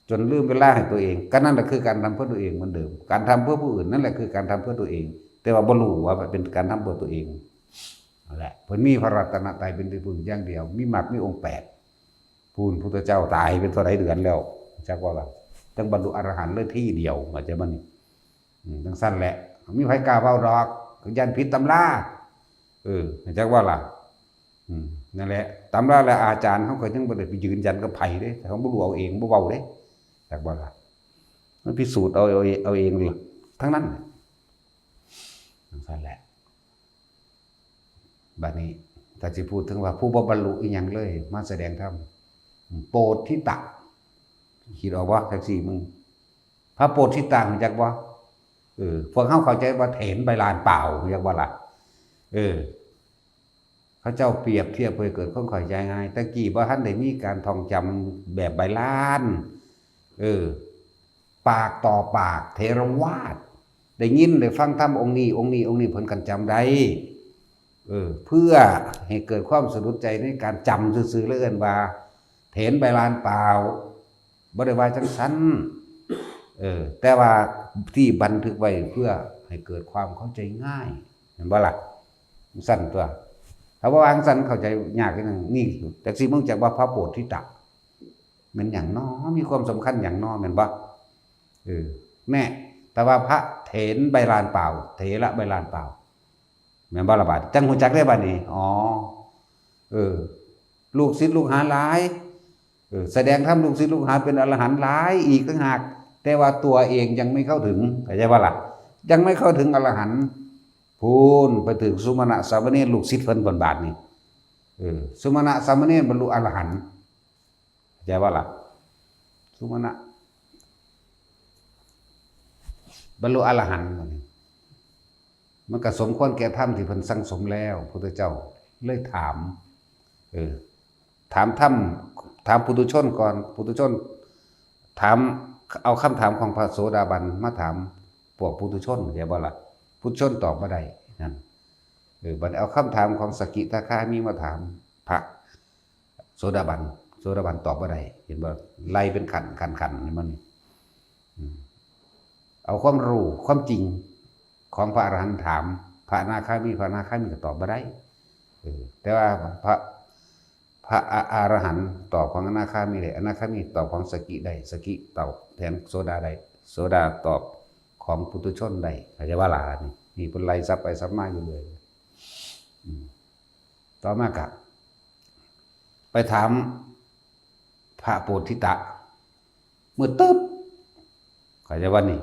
ຈົນລືມເວລາໃຫ້ຕົວເອງ ກະນັ້ນລະຄືການທຳເພື່ອຕົວເອງເໝືອນເດີມ ການທຳເພື່ອຜູ້ອື່ນນັ້ນແຫຼະຄືການທຳເພື່ອຕົວເອງ ແຕ່ວ່າບໍ່ຮູ້ວ່າເປັນການທຳເພື່ອຕົວເອງ ນັ້ນແຫຼະ ເພິ່ນມີພະລັດຕະນະໄຕເປັນທີ່ເພິ່ງຢ່າງດຽວ ມີມັກມີອົງແປດ ພຸ້ນ ພຸດທະເຈົ້າຕາຍເປັນເທົ່າໃດເດືອນແລ້ວ ຮູ້ຈັກບໍ່ລະ? ຈັ່ງບັນລຸອະລະຫັນເລີຍທີດຽວ ເຂົ້າໃຈບໍ່ນີ້? ອືມ ຈັ່ງຊັ້ນແຫຼະ ບໍ່ມີໃຜກ້າເວົ້າດອກ ຢ້ານຜິດຕຳລາ ເອີ ຮູ້ຈັກບໍ່ລະ? ອືມ ນັ້ນແຫຼະ ຕຳລາ ແລະ ອາຈານເຮົາກໍຍັງບໍ່ໄດ້ໄປຢືນຢັນກັບໃຜເດ້ ເຮົາບໍ່ຮູ້ເອົາເອງ ບໍ່ເວົ້າເດ້ ຈັກບໍ່ລະ? ມັນພິສູດເອົາ ເອົາ ເອົາເອງທັງນັ້ນ ຈັ່ງຊັ້ນແຫຼະ. ບາດນີ້ ຖ້າຊິພູດເຖິງວ່າຜູ້ບໍ່ບັນລຸອີ່ຫຍັງເລີຍ ມາສະແດງທຳ ໂປດທິຕະ ຄິດອອກບໍ່? ຈັກຊີ້ມຶງ ພະໂປດທິຕະ ຮູ້ຈັກບໍ່? ເອີ ພວກເຮົາເຂົ້າໃຈວ່າເຖນໃບລານປ່າວ ຮູ້ຈັກບໍ່ລະ? ເອີ ເຂົາເຈົ້າປຽບທຽບເພື່ອໃຫ້ເກີດຄວາມເຂົ້າໃຈງ່າຍ ແຕ່ກີ້ບໍ່ທັນໄດ້ມີການທ່ອງຈຳແບບໃບລານ ເອີ ປາກຕໍ່ປາກ ເຖລະວາດ ໄດ້ຍິນໄດ້ຟັງທຳອົງນີ້ ອົງນີ້ ອົງນີ້ ເພິ່ນກໍຈຳໄດ້ ເອີ ເພື່ອໃຫ້ເກີດຄວາມສະດຸດໃຈໃນການຈຳຊື່ໆ ແລ້ວເອີ້ນວ່າເຖນໃບລານປ່າວ ບໍ່ໄດ້ວ່າຈັ່ງຊັ້ນ ເອີ ແຕ່ວ່າທີ່ບັນທຶກໄວ້ເພື່ອໃຫ້ເກີດຄວາມເຂົ້າໃຈງ່າຍ ແມ່ນບໍ່ລະ? ຈັ່ງຊັ້ນຕົວະ ຖ້າບໍ່ວ່າຈັ່ງຊັ້ນເຂົ້າໃຈຍາກອີ່ຫຍັງ ນີ້ ຈັກຊິຮູ້ຈັກວ່າພະໂປດທິຕະ ແມ່ນຫຍັງນໍ? ມີຄວາມສຳຄັນຫຍັງນໍ? ແມ່ນບໍ່? ເອີ ແນ່ ແຕ່ວ່າພະເຖນໃບລານປ່າວ ເຖລະໃບລານປ່າວ ແມ່ນບໍ່ລະບາດ? ຈັ່ງຮູ້ຈັກໄດ້ບາດນີ້ ອໍ ເອີ ລູກສິດລູກຫາຫຼາຍ ເອີ ສະແດງທຳລູກສິດລູກຫາເປັນອະລະຫັນຫຼາຍອີກຕ່າງຫາກ ແຕ່ວ່າຕົວເອງຍັງໄມ່ເຂົ້າເຖິງ ເຂົ້າໃຈບໍ່ລະ? ຍັງໄມ່ເຂົ້າເຖິງອະລະຫັນ ພຸ້ນ ໄປຖືກສຸມະນະສາມະເນນລູກສິດເພິ່ນບາດນີ້ ເອີ ສຸມະນະສາມະເນນບັນລຸອະລະຫັນ ເຂົ້າໃຈບໍ່ລະ? ສຸມະນະບັນລຸອະລະຫັນ ມັນກໍສົມຄວນແກ່ທຳທີ່ເພິ່ນສັ່ງສົມແລ້ວ ພຸດທະເຈົ້າເລີຍຖາມ ເອີ ຖາມທຳ ຖາມປຸຖຸຊົນກ່ອນ ປຸຖຸຊົນຖາມ ເອົາຄຳຖາມຂອງພະໂສດາບັນມາຖາມພວກປຸຖຸຊົນ ເຂົ້າໃຈບໍ່ລະ? ປຸຖຸຊົນຕອບບໍ່ໄດ້ນັ້ນ ເອີ ບັດເອົາຄຳຖາມຂອງສະກິທາຄາມີມາຖາມພະໂສດາບັນ ໂສດາບັນຕອບບໍ່ໄດ້ ເຫັນບໍ່? ໄລ່ເປັນຂັ້ນ ຂັ້ນ ຂັ້ນ ເຫັນບໍ່ນີ້? ອືມ ເອົາຄວາມຮູ້ ຄວາມຈິງຂອງພະອະລະຫັນຖາມພະອະນາຄາມີ ພະອະນາຄາມີກໍຕອບບໍ່ໄດ້ ເອີ ແຕ່ວ່າພະ ພະອະ ອະລະຫັນຕອບຂອງອະນາຄາມີໄດ້ ອະນາຄາມີຕອບຂອງສະກິໄດ້ ສະກິຕອບແທນໂສດາໄດ້ ໂສດາຕອບຂອງປຸຖຸຊົນໄດ້ ເຂົ້າໃຈບໍ່ລະ? ນີ້ ນີ້ເພິ່ນໄລ່ສັບໄປສັບມາຢູ່ເລື້ອຍ ອືມ ຕໍ່ມາກະໄປຖາມພະໂປດທິຕະ ມືດຕຶບ ເຂົ້າໃຈບໍ່ນີ້?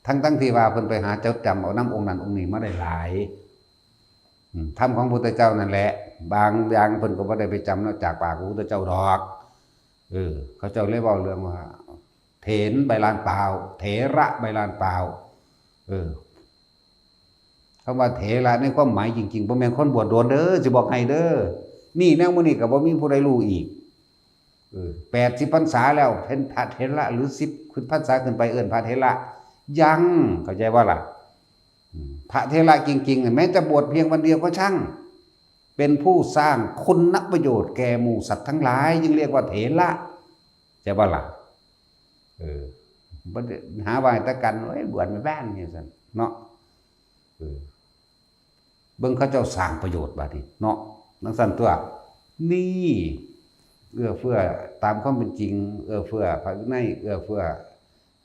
ທັງໆທີ່ວ່າເພິ່ນໄປຫາຈົດຈຳເອົານຳອົງນັ້ນອົງນີ້ມາໄດ້ຫຼາຍ ອືມ ທຳຂອງພຸດທະເຈົ້ານັ້ນແຫຼະ ບາງຢ່າງເພິ່ນກໍບໍ່ໄດ້ໄປຈຳເນາະ ຈາກປາກຂອງພຸດທະເຈົ້າດອກ ເອີ ເຂົາເຈົ້າເລີຍເວົ້າເລື່ອງວ່າ ເຖນໃບລານປ່າວ ເຖລະໃບລານປ່າວ ເອີ ຄຳວ່າເຖລະໃນຄວາມໝາຍຈິງໆ ບໍ່ແມ່ນຄົນບວດໂດນເດີ ຊິບອກໃຫ້ເດີ ນີ້ແນວມື້ນີ້ກໍບໍ່ມີຜູ້ໃດຮູ້ອີກ ເອີ ແປດສິບພັນສາແລ້ວ ເປັນພະເຖລະ ຫຼື ສິບພັນສາຂຶ້ນໄປເອີ້ນພະເຖລະ ຍັງ ເຂົ້າໃຈບໍ່ລະ? ອືມ ພະເຖລະຈິງໆ ແມ້ຈະບວດພຽງວັນດຽວກໍຊ່າງ ເປັນຜູ້ສ້າງຄຸນນະປະໂຫຍດແກ່ໝູ່ສັດທັງຫຼາຍ ຈຶ່ງລຽກວ່າເຖລະ ເຂົ້າໃຈບໍ່ລະ? ເອີ ບໍ່ໄດ້ຫາວ່າໃຫ້ຕະກັນ ໂອ້ຍ ບວດແມ່ນແວ່ນ ຈັ່ງຊັ້ນເນາະ ເອີ ເບິ່ງເຂົາເຈົ້າສ້າງປະໂຫຍດບາດນີ້ເນາະ ຈັ່ງຊັ້ນຕົວະ ນີ້ ເອື້ອເຟື້ອຕາມຄວາມເປັນຈິງ ເອື້ອເຟື້ອພະວິໄນ ເອື້ອເຟື້ອ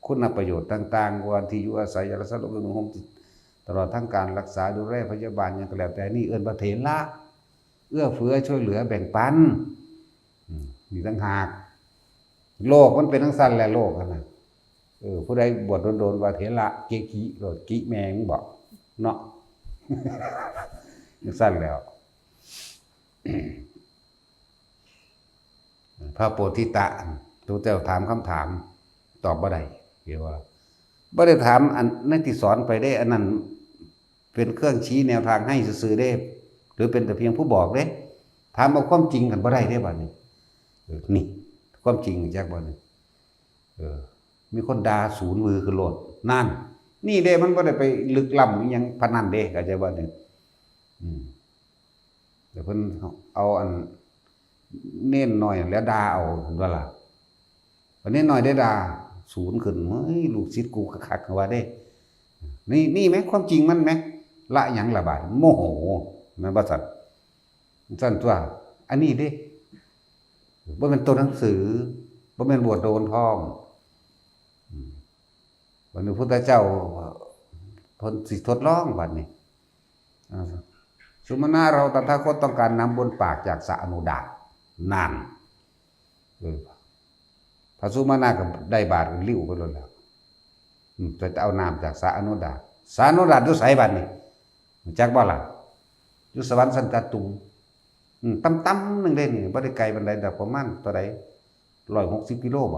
ຄຸນນະປະໂຫຍດຕ່າງໆ ບໍ່ວ່າທີ່ຢູ່ອາໄສ ຢາລະສາລົມ ເຄື່ອງນຸ່ງຫົ່ມ ຕະຫຼອດທັງການລັກສາດູແລພະຍາບານຫຍັງກໍແລ້ວແຕ່ ນີ້ເອີ້ນວ່າເຖລະ ເອື້ອເຟື້ອຊ່ວຍເຫຼືອແບ່ງປັນ ອືມ ນີ້ຕ່າງຫາກ ໂລກມັນເປັນຈັ່ງຊັ້ນແຫຼະ ໂລກຫັ້ນນະ ເອີ ຜູ້ໃດບວດໂດນໆ ວ່າເຖລະ ເກກິໂລດ ກິແມ່ງບອກເນາະ ຈັ່ງຊັ້ນແຫຼ້ວ ພະໂປດທິຕະ ພະພຸດທະເຈົ້າຖາມຄຳຖາມ ຕອບບໍ່ໄດ້ ເຫັນບໍ່ລະ? ບໍ່ໄດ້ຖາມອັນໃນທີ່ສອນໄປເດ້ ອັນນັ້ນເປັນເຄື່ອງຊີ້ແນວທາງໃຫ້ຊື່ໆເດ້ ຫຼືເປັນແຕ່ພຽງຜູ້ບອກເດ້ ຖາມເອົາຄວາມຈິງຫັ້ນບໍ່ໄດ້ເດ້ບາດນີ້ ເອີ ນີ້ຄວາມຈິງ ຮູ້ຈັກບໍ່ນີ້? ເອີ ມີຄົນດ່າສູນວືຄືໂລດ. ນັ້ນ ນີ້ເດ້ ມັນບໍ່ໄດ້ໄປລຶກລ້ຳອີ່ຫຍັງປານນັ້ນເດ້ ເຂົ້າໃຈບໍ່ນີ້? ອືມ ແຕ່ເພິ່ນເອົາອັນເນນນ້ອຍຫັ້ນແຫຼະດ່າເອົາ ເຫັນບໍ່ລະ? ບັດເນນນ້ອຍໄດ້ດ່າສູນຂຶ້ນ ເຮີ້ຍ ລູກສິດກູຄັກໆ ວ່າເດ້. ນີ້ ນີ້ແໝ່ ຄວາມຈິງມັນແໝ່ ລະຫຍັງລະບາດ ໂມໂຫ ແມ່ນບໍ່ຊັ້ນ? ຊັ້ນຕົວະ ອັນນີ້ເດ້ ບໍ່ແມ່ນຕົວໜັງສື ບໍ່ແມ່ນບວດໂດນພ້ອມ. ອືມ ບັດນີ້ພຸດທະເຈົ້າເພິ່ນຊິທົດລອງບັດນີ້ ອາ ສຸມະນະ ເຮົາຕະຖາຄົດຕ້ອງການນ້ຳບ້ວນປາກຈາກສະອະນຸດາດ. ນັ້ນ ເອີ ພະສຸມະນະກໍໄດ້ບາດ ລິ້ວໄປໂລດແລ້ວ. ອືມ ໄປເອົານ້ຳຈາກສະອະນຸດາດ. ສະອະນຸດາດຢູ່ໃສບັດນີ້? ຮູ້ຈັກບໍ່ລະ? ຢູ່ສະຫວັນຊັ້ນຈະຕຸມ. ອືມ ຕ່ຳໆ ໜຶ່ງເດ້ນີ້ ບໍ່ໄດ້ໄກປານໃດດອກ ປະມານເທົ່າໃດ ຮ້ອຍຫົກສິບກິໂລບໍ?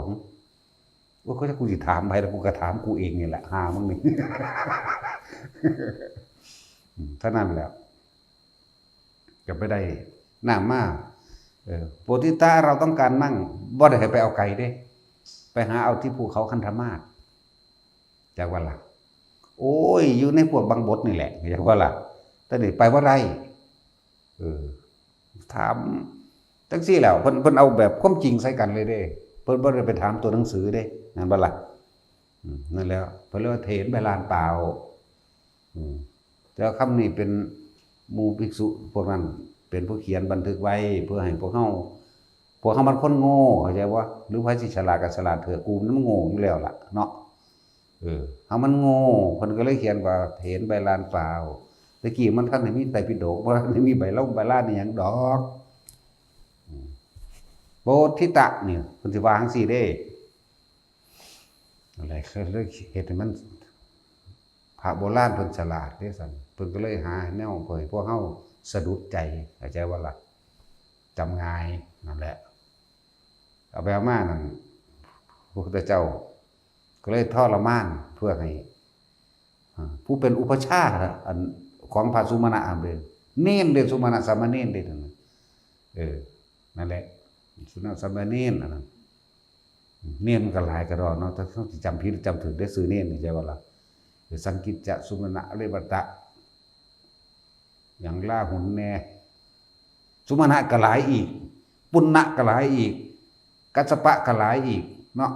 ໂອ້ຍ ກໍຈັກກູຊິຖາມໃຜລະ ກູກໍຖາມກູເອງນີ້ແຫຼະ ຫາມຶງນີ້. ອືມ ເທົ່ານັ້ນແຫຼະ ກໍໄປໄດ້ນ້ຳມາ. ເອີ ໂພທິຕະ ເຮົາຕ້ອງການມັ່ງ ບໍ່ໄດ້ໃຫ້ໄປເອົາໄກເດ້ ໄປຫາເອົາທີ່ພູເຂົາຄັນທະມາດ. ຈັກວ່າລະ ໂອ້ຍ ຢູ່ໃນພວກບັງບົດນີ້ແຫຼະ ຈັກວ່າລະ ແຕ່ນີ້ໄປບໍ່ໄດ້. ເອີ ຖາມຈັ່ງຊີ້ແລ້ວ ເພິ່ນ ເພິ່ນເອົາແບບຄວາມຈິງໃສ່ກັນເລີຍເດ້ ເພິ່ນບໍ່ໄດ້ໄປຖາມຕົວໜັງສືເດ້ ແມ່ນບໍ່ລະ? ອືມ ນັ້ນແຫຼະ ເພິ່ນເລີຍວ່າເຖນໃບລານປ່າວ. ອືມ ແຕ່ວ່າຄຳນີ້ເປັນໝູ່ພິກສຸພວກນັ້ນເປັນຜູ້ຂຽນບັນທຶກໄວ້ ເພື່ອໃຫ້ພວກເຮົາ ພວກເຮົາມັນຄົນໂງ່ ເຂົ້າໃຈບໍ່? ຫຼືໃຜຊິສະຫຼາດກໍສະຫຼາດເຖາະ ກູມັນໂງ່ຢູ່ແລ້ວລະເນາະ. ເອີ ເຮົາມັນໂງ່ ເພິ່ນກໍເລີຍຂຽນວ່າເຖນໃບລານປ່າວ. ແຕ່ກີ້ມັນທັນໄດ້ມີໄຕປິດົກ ບໍ່ທັນໄດ້ມີໃບລົງໃບລານອີ່ຫຍັງດອກ. ອືມ ໂພທິຕະນີ້ ເພິ່ນຊິວ່າຈັ່ງຊີ້ເດ້. ນັ້ນແຫຼະ ເລີຍເຮັດໃຫ້ມັນ ພະໂບລານເພິ່ນສະຫຼາດເດ້ຊັ້ນ ເພິ່ນກໍເລີຍຫາແນວໃຫ້ພວກເຮົາສະດຸດໃຈ ເຂົ້າໃຈບໍ່ລະ? ຈຳງ່າຍ ນັ້ນແຫຼະ ເອົາໄປເອົາມານັ້ນ ພະພຸດທະເຈົ້າກໍເລີຍທໍລະມານເພື່ອໃຫ້ ອາ ຜູ້ເປັນອຸປະຊາ ອັນ ຂອງພະສຸມະນະຫັ້ນເດ້ ເນນເດ້ ສຸມະນະສາມະເນນເດ້ນັ້ນນະ ເອີ ນັ້ນແຫຼະ ສຸມະນະສາມະເນນອັນນັ້ນ ເນນມັນກໍຫຼາຍກະດອກເນາະ ຖ້າເຮົາຊິຈຳຜິດຈຳຖືກເດ້ ຊື່ເນນນີ້ ເຈົ້າວ່າລະ ສັງກິດຈະ ສຸມະນະ ເລວະຕະ ຫຍັງລາຫຸນແດ່ ສຸມະນະກໍຫຼາຍອີກ ປຸນນະກໍຫຼາຍອີກ ກັດສະປະກໍຫຼາຍອີກເນາະ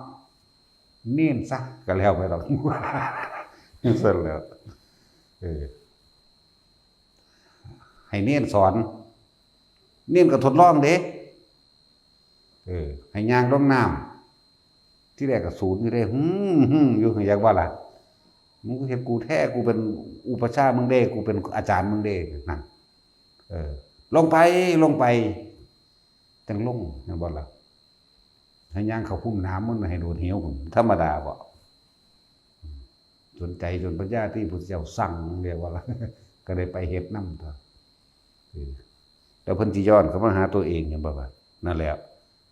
ເນນຊະກໍແລ້ວໄປດອກ ຊັ້ນແຫຼະ ເອີ ໃຫ້ເນນສອນ ເນນກໍທົດລອງເດ້. ເອີ ໃຫ້ຍ່າງລົງນ້ຳ ທີແລກກໍສູນຢູ່ເດ້ ຫຶມໆ ຢູ່ ຢາກວ່າລະ ມຶງເຮັດກູແທ້ ກູເປັນອຸປະຊາມຶງເດ້ ກູເປັນອາຈານມຶງເດ້ ນັ້ນ ເອີ ລົງໄປ ລົງໄປ ຈັ່ງລົງ ແມ່ນບໍ່ລະ? ໃຫ້ຍ່າງເຂົ້າພຸ້ນນ້ຳມັນໃຫ້ໂດດເຫວພຸ້ນ ທຳມະດາບໍ່? ຈົນໃຈຈົນປັນຍາທີ່ພຸດທະເຈົ້າສັ່ງ ຮຽກວ່າລະ ກໍໄດ້ໄປເຮັດນຳຕົວະ ເອີ ແລ້ວເພິ່ນຊິຍ້ອນເຂົ້າມາຫາຕົວເອງ ເຫັນບໍ່ວ່າ? ນັ້ນແຫຼະ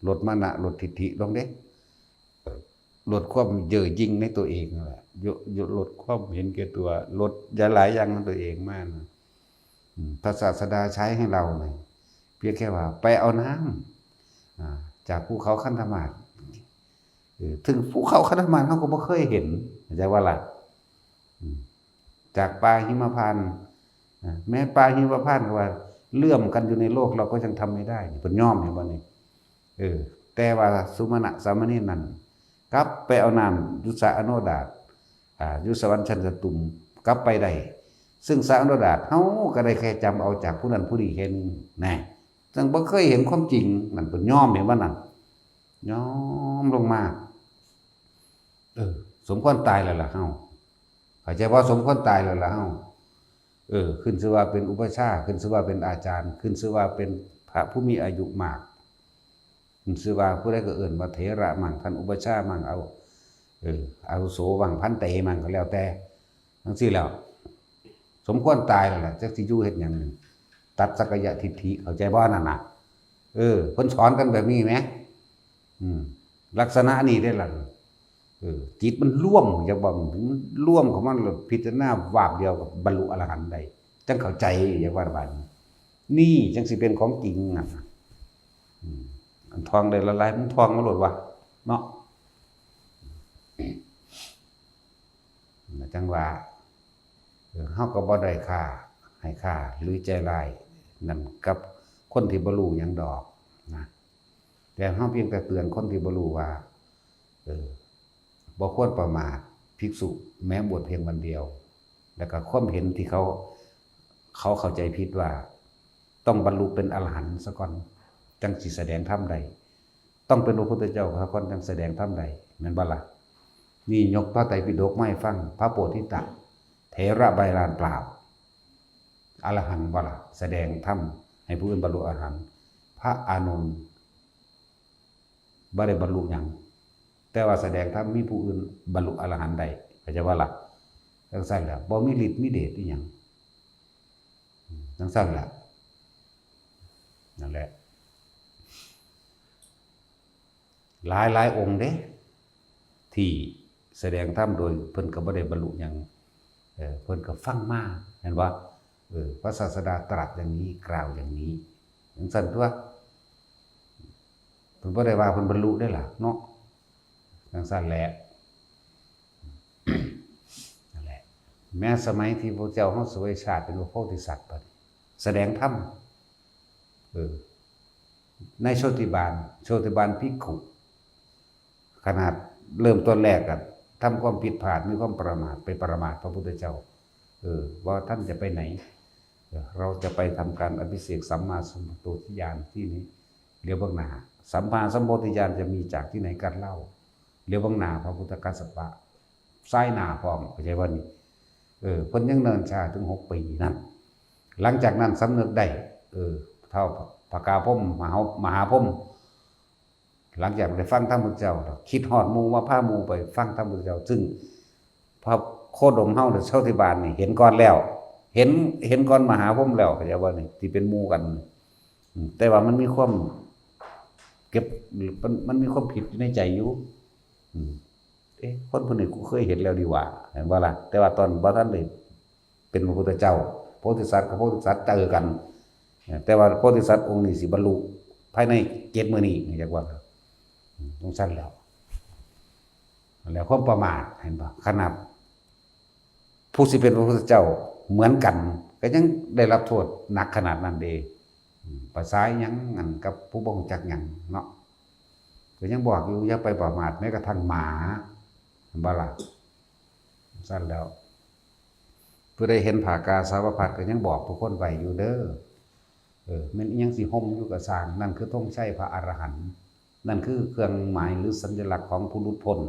ລົດມານະ ລົດທິດຖິລົງເດ້ ລົດຄວາມເຍີ້ອຍິ່ງໃນຕົວເອງນັ້ນແຫຼະ ໂຍ ໂຍ ລົດຄວາມເຫັນແກ່ຕົວ ລົດຫຼາຍໆຢ່າງໃນຕົວເອງມານະ ອືມ ພະສາສະດາໃຊ້ໃຫ້ເຮົານະ ພຽງແຕ່ວ່າໄປເອົານ້ຳ ອາ ຈາກພູເຂົາຄັນທະມາດ ເອີ ເຖິງພູເຂົາຄັນທະມາດເຮົາກໍບໍ່ເຄີຍເຫັນ ເຂົ້າໃຈບໍ່ລະ? ອືມ ຈາກປ່າຫິມະພານ ອາ ແມ້ປ່າຫິມະພານກໍວ່າເລື່ອມກັນຢູ່ໃນໂລກ ເຮົາກໍຍັງທຳໄມ່ໄດ້ ເພິ່ນຍອມ ເຫັນບໍ່ນີ້? ເອີ ແຕ່ວ່າສຸມະນະສາມະເນນນັ້ນ ກັບໄປເອົານ້ຳຢູ່ສະອະໂນດາດ ອາ ຢູ່ສະຫວັນຊັ້ນຈະຕຸມ ກັບໄປໄດ້ ຊຶ່ງສະອະໂນດາດເຮົາກໍໄດ້ແຄ່ຈຳເອົາຈາກຜູ້ນັ້ນຜູ້ນີ້ແຄ່ໜຶ່ງ ແນ່ ຈັ່ງບໍ່ເຄີຍເຫັນຄວາມຈິງ ນັ້ນເພິ່ນຍອມ ເຫັນບໍ່ນັ້ນ? ຍອມລົງມາ ເອີ ສົມຄວນຕາຍແລ້ວລະເຮົາ ເຂົ້າໃຈບໍ່? ສົມຄວນຕາຍແລ້ວລະເຮົາ ເອີ ຂຶ້ນຊື່ວ່າເປັນອຸປະຊາ ຂຶ້ນຊື່ວ່າເປັນອາຈານ ຂຶ້ນຊື່ວ່າເປັນພະຜູ້ມີອາຍຸມາກ ຂຶ້ນຊື່ວ່າຜູ້ໃດກໍເອີ້ນວ່າເຖລະມັງ ທ່ານອຸປະຊາມັງ ເອົາ ເອີ ອາວຸໂສມັງ ພັນເຕມັງ ກໍແລ້ວແຕ່ ຈັ່ງຊີ້ແລ້ວ ສົມຄວນຕາຍແລ້ວລະ ຈັກຊິຢູ່ເຮັດຫຍັງ ຕັດສັກກາຍະທິດຖິ ເຂົ້າໃຈບໍ່ນັ້ນນະ? ເອີ ເພິ່ນສອນກັນແບບນີ້ແໝ ອືມ ລັກສະນະນີ້ເດ້ລະ ເອີ ຈິດມັນລວມ ຢາກບອກມັນລວມເຂົ້າມາ ແລ້ວພິຈາລະນາວາບດຽວກໍບັນລຸອະລະຫັນໄດ້ ຈັ່ງເຂົ້າໃຈ ຢາກວ່າບາດນີ້ ນີ້ຈັ່ງຊິເປັນຂອງຈິງນະ ອືມ ອັນທ່ອງໄດ້ຫຼາຍໆ ມັນທ່ອງມາໂລດວ່າເນາະ ຈັ່ງວ່າ ເອີ ເຮົາກໍບໍ່ໄດ້ຄ້າ ໃຫ້ຄ່າ ຫຼື ໃຈຮ້າຍນັ້ນກັບຄົນທີ່ບໍ່ຮູ້ຫຍັງດອກນະ, ແຕ່ເຮົາພຽງແຕ່ເຕືອນຄົນທີ່ບໍ່ຮູ້ວ່າ ເອີ ບໍ່ຄວນປະໝາດ ພິກສຸແມ້ບວດພຽງວັນດຽວ. ແລ້ວກໍຄວາມເຫັນທີ່ເຂົາ ເຂົາເຂົ້າໃຈຜິດວ່າ ຕ້ອງບັນລຸເປັນອະລະຫັນສາກ່ອນ ຈັ່ງຊິສະແດງທຳໄດ້, ຕ້ອງເປັນພະພຸດທະເຈົ້າສາກ່ອນ ຈັ່ງສະແດງທຳໄດ້, ແມ່ນບໍ່ລະ? ນີ້ຍົກພະໄຕປິດົກມາໃຫ້ຟັງ, ພະໂພທິສັດເຖລະບາລານປາບ ອະລະຫັນບໍ່ລະ? ສະແດງທຳໃຫ້ຜູ້ອື່ນບັນລຸອະລະຫັນ. ພະອານົນ ບໍ່ໄດ້ບັນລຸຫຍັງ, ແຕ່ວ່າສະແດງທຳມີຜູ້ອື່ນບັນລຸອະລະຫັນໄດ້, ເຂົ້າໃຈບໍ່ລະ? ຈັ່ງຊັ້ນແຫຼະ, ບໍ່ມີລິດມີເດດອີ່ຫຍັງ, ຈັ່ງຊັ້ນແຫຼະ. ນັ້ນແຫຼະ, ຫຼາຍໆອົງເດ້ ທີ່ສະແດງທຳໂດຍເພິ່ນກໍບໍ່ໄດ້ບັນລຸຫຍັງ, ເອີ ເພິ່ນກໍຟັງມາ, ແມ່ນບໍ່? ເອີ ພະສາສະດາຕລັດຢ່າງນີ້, ກ່າວຢ່າງນີ້, ຈັ່ງຊັ້ນຕົວະ. ເພິ່ນບໍ່ໄດ້ວ່າເພິ່ນບັນລຸເດ້ລະເນາະ, ຈັ່ງຊັ້ນແຫຼະ. ນັ້ນແຫຼະ, ແມ້ສະໄໝທີ່ພະເຈົ້າເຮົາສະເວຍຊາດເປັນພະໂພທິສັດ ບັດສະແດງທຳ, ເອີ ໃນໂຊຕິບານ, ໂຊຕິບານພິກຂຸ, ຂະໜາດເລີ່ມຕົ້ນແລກກໍທຳຄວາມຜິດພາດ, ມີຄວາມປະໝາດ, ໄປປະໝາດພະພຸດທະເຈົ້າ, ເອີ ວ່າທ່ານຈະໄປໄຫນ? ເອີ ເຮົາຈະໄປທຳການອະພິເສກສຳມາສຳໂພທິຍານທີ່ນີ້. ຫຼຽວເບິ່ງໜ້າ, ສຳມາສຳໂພທິຍານຈະມີຈາກທີ່ໃນກັນເລົ່າ? ຫຼຽວເບິ່ງໜ້າພະພຸດທະກັດສະປະ, ສາຍໜ້າພ້ອມ, ເຂົ້າໃຈບໍ່ນີ້? ເອີ ເພິ່ນຍັງເນີນຊ້າເຖິງຫົກປີນັ້ນ. ຫຼັງຈາກນັ້ນສຳນຶກໄດ້, ເອີ ທ້າວພະກາພົມ ມະຫາ ມະຫາພົມ ຫຼັງຈາກໄດ້ຟັງທຳພຸດທະເຈົ້າ ຄິດຮອດໝູ່ມາພາໝູ່ໄປຟັງທຳພຸດທະເຈົ້າ, ຊຶ່ງພະໂຄດົມເຮົາ ແລະ ເຊົາທີ່ບ້ານນີ້ເຫັນກ່ອນແລ້ວ, ເຫັນ ເຫັນກ່ອນມະຫາພົມແລ້ວ, ເຂົ້າໃຈບໍ່ນີ້? ທີ່ເປັນໝູ່ກັນ, ອືມ ແຕ່ວ່າມັນມີຄວາມເກັບ ມັນ ມັນມີຄວາມຜິດຢູ່ໃນໃຈຢູ່, ອືມ ເອະ ຄົນຜູ້ນີ້ກູເຄີຍເຫັນແລ້ວນີ້ຫວ່າ, ແມ່ນບໍ່ລະ? ແຕ່ວ່າຕອນບໍ່ທັນໄດ້ ເປັນພະພຸດທະເຈົ້າ, ໂພທິສັດກັບໂພທິສັດເຈີກັນ, ແຕ່ວ່າໂພທິສັດອົງນີ້ຊິບັນລຸພາຍໃນເຈັດມື້ນີ້, ຢາກວ່າຈັ່ງຊັ້ນແຫຼະ. ແລ້ວຄວາມປະໝາດ, ເຫັນບໍ່? ຂະໜາດຜູ້ຊິເປັນພະພຸດທະເຈົ້າເໝືອນກັນ ກໍຍັງໄດ້ຮັບໂທດໜັກຂະໜາດນັ້ນເດ. ອືມ ພາສາອີ່ຫຍັງ ອັນ ກັບຜູ້ບໍ່ຮູ້ຈັກຫຍັງເນາະ, ກໍຍັງບອກຢູ່ ຢ່າໄປປະໝາດແມ້ກະທັ່ງໝາ, ເຫັນບໍ່ລະ? ຊັ້ນແລ້ວ ຜູ້ໃດເຫັນຜ້າກາສາວະພັດ ກໍຍັງບອກທຸກຄົນໄວ້ຢູ່ເດີ, ເອີ ແມ່ນອີ່ຫຍັງຊິຫົ່ມຢູ່ກໍຊ່າງ, ນັ້ນຄືທົງໄຊພະອະລະຫັນ, ນັ້ນຄືເຄື່ອງໝາຍ ຫຼື ສັນຍະລັກຂອງຜູ້ຫຼຸດພົ້ນ.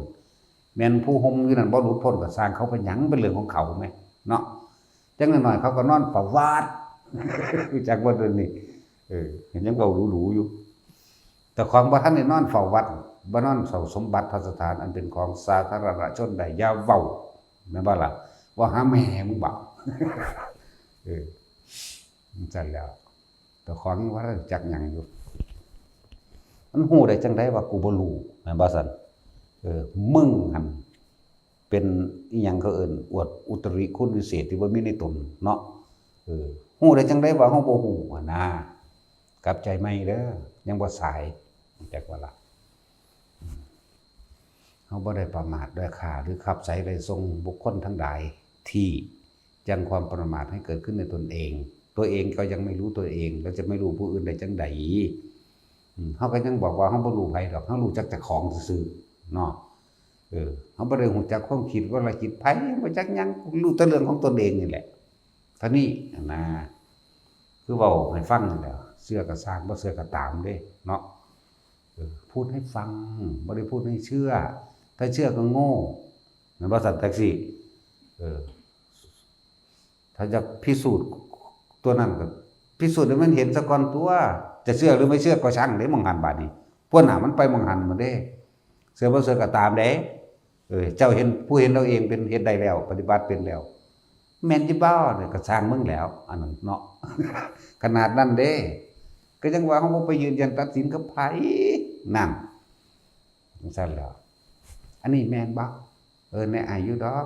ແມ່ນຜູ້ຫົ່ມຢູ່ນັ້ນບໍ່ຫຼຸດພົ້ນກໍຊ່າງເຂົາໄປຫຍັງ, ເປັນເລື່ອງຂອງເຂົາແໝ ເນາະ. ຈັ່ງໜ້ອຍໆເຂົາກໍນອນເຝົ້າວັດ, ຮູ້ຈັກບໍ່ດຽວນີ້? ເອີ ຍັງເວົ້າຫຼູໆຢູ່. ເຈົ້າຂອງບໍ່ທັນໄດ້ນອນເຝົ້າວັດ, ບໍ່ນອນເຝົ້າສົມບັດພັດສະຖານອັນເປັນຂອງສາທາລະນະຊົນໄດ້, ຢ່າເວົ້າ, ແມ່ນບໍ່ລະ? ເວົ້າຫາແມ່ມຶງບໍ? ເອີ ຈັ່ງຊັ້ນແຫຼະ. ເຈົ້າຂອງຍັງບໍ່ທັນຮູ້ຈັກຫຍັງຢູ່, ມັນຮູ້ໄດ້ຈັ່ງໃດວ່າກູບໍ່ຮູ້, ແມ່ນບໍ່ຊັ້ນ? ເອີ ມຶງຫັ້ນເປັນອີ່ຫຍັງເຂົາເອີ້ນ ອວດອຸດຕະລິຄຸນວິເສດທີ່ບໍ່ມີໃນຕົນເນາະ. ເອີ ຮູ້ໄດ້ຈັ່ງໃດວ່າເຮົາບໍ່ຮູ້ຫັ້ນນາ? ກັບໃຈໃໝ່ເດີ, ຍັງບໍ່ສາຍ, ຮູ້ຈັກບໍ່ລະ? ເຮົາບໍ່ໄດ້ປະໝາດດ້ວຍຄ່າ ຫຼື ຂັບໃສ່ໄລ່ສົ່ງບຸກຄົນທັງຫຼາຍທີ່ ຍັງຄວາມປະໝາດໃຫ້ເກີດຂຶ້ນໃນຕົນເອງ, ຕົວເອງກໍຍັງໄມ່ຮູ້ຕົວເອງ ແລ້ວຈະໄປຮູ້ຜູ້ອື່ນໄດ້ຈັ່ງໃດ? ອືມ ເຮົາກໍຍັງບອກວ່າເຮົາບໍ່ຮູ້ໃຜດອກ, ເຮົາຮູ້ຈັກເຈົ້າຂອງຊື່ໆເນາະ. ເອີ ເຮົາບໍ່ໄດ້ຮູ້ຈັກຄວາມຄິດວະລະຈິດໃຜ, ບໍ່ຈັກຫຍັງ, ຮູ້ແຕ່ເລື່ອງຂອງຕົນເອງນີ້ແຫຼະ. ເທົ່ານີ້ຫັ້ນນາ, ຄືເວົ້າໃຫ້ຟັງນີ້ແຫຼະ, ເຊື່ອກໍຊ່າງ, ບໍ່ເຊື່ອກໍຕາມເດ້ເນາະ. ເອີ ພູດໃຫ້ຟັງ, ບໍ່ໄດ້ພູດໃຫ້ເຊື່ອ, ຖ້າເຊື່ອກໍໂງ່, ແມ່ນບໍ່? ຊັ້ນ ແທັກຊີ, ເອີ ຖ້າຢາກພິສູດຕົວນັ້ນກໍພິສູດໃຫ້ມັນເຫັນສາກ່ອນຕົວະ, ຈະເຊື່ອຫຼືໄມ່ເຊື່ອກໍຊ່າງເດ້. ໝ່ອງຫັ້ນບາດນີ້ ພວກໜ້າມັນໄປໝ່ອງຫັ້ນໝົດເດ້, ເຊື່ອບໍ່ເຊື່ອກໍຕາມເດ້. ເອີ ເຈົ້າເຫັນ, ຜູ້ເຫັນເອົາເອງເປັນເຮັດໄດ້ແລ້ວ, ປະຕິບັດເປັນແລ້ວ, ແມ່ນຢູ່ບໍ່? ກໍຊ່າງມຶງແລ້ວ ອັນນັ້ນເນາະ. ຂະໜາດນັ້ນເດ້, ກໍຍັງວ່າເຮົາບໍ່ໄປຢືນຢັນຕັດສິນກັບໃຜ, ນັ້ນ. ຈັ່ງຊັ້ນແຫຼະ. ອັນນີ້ແມ່ນບໍ່? ເອີ ແນອາຍຢູ່ດອກ.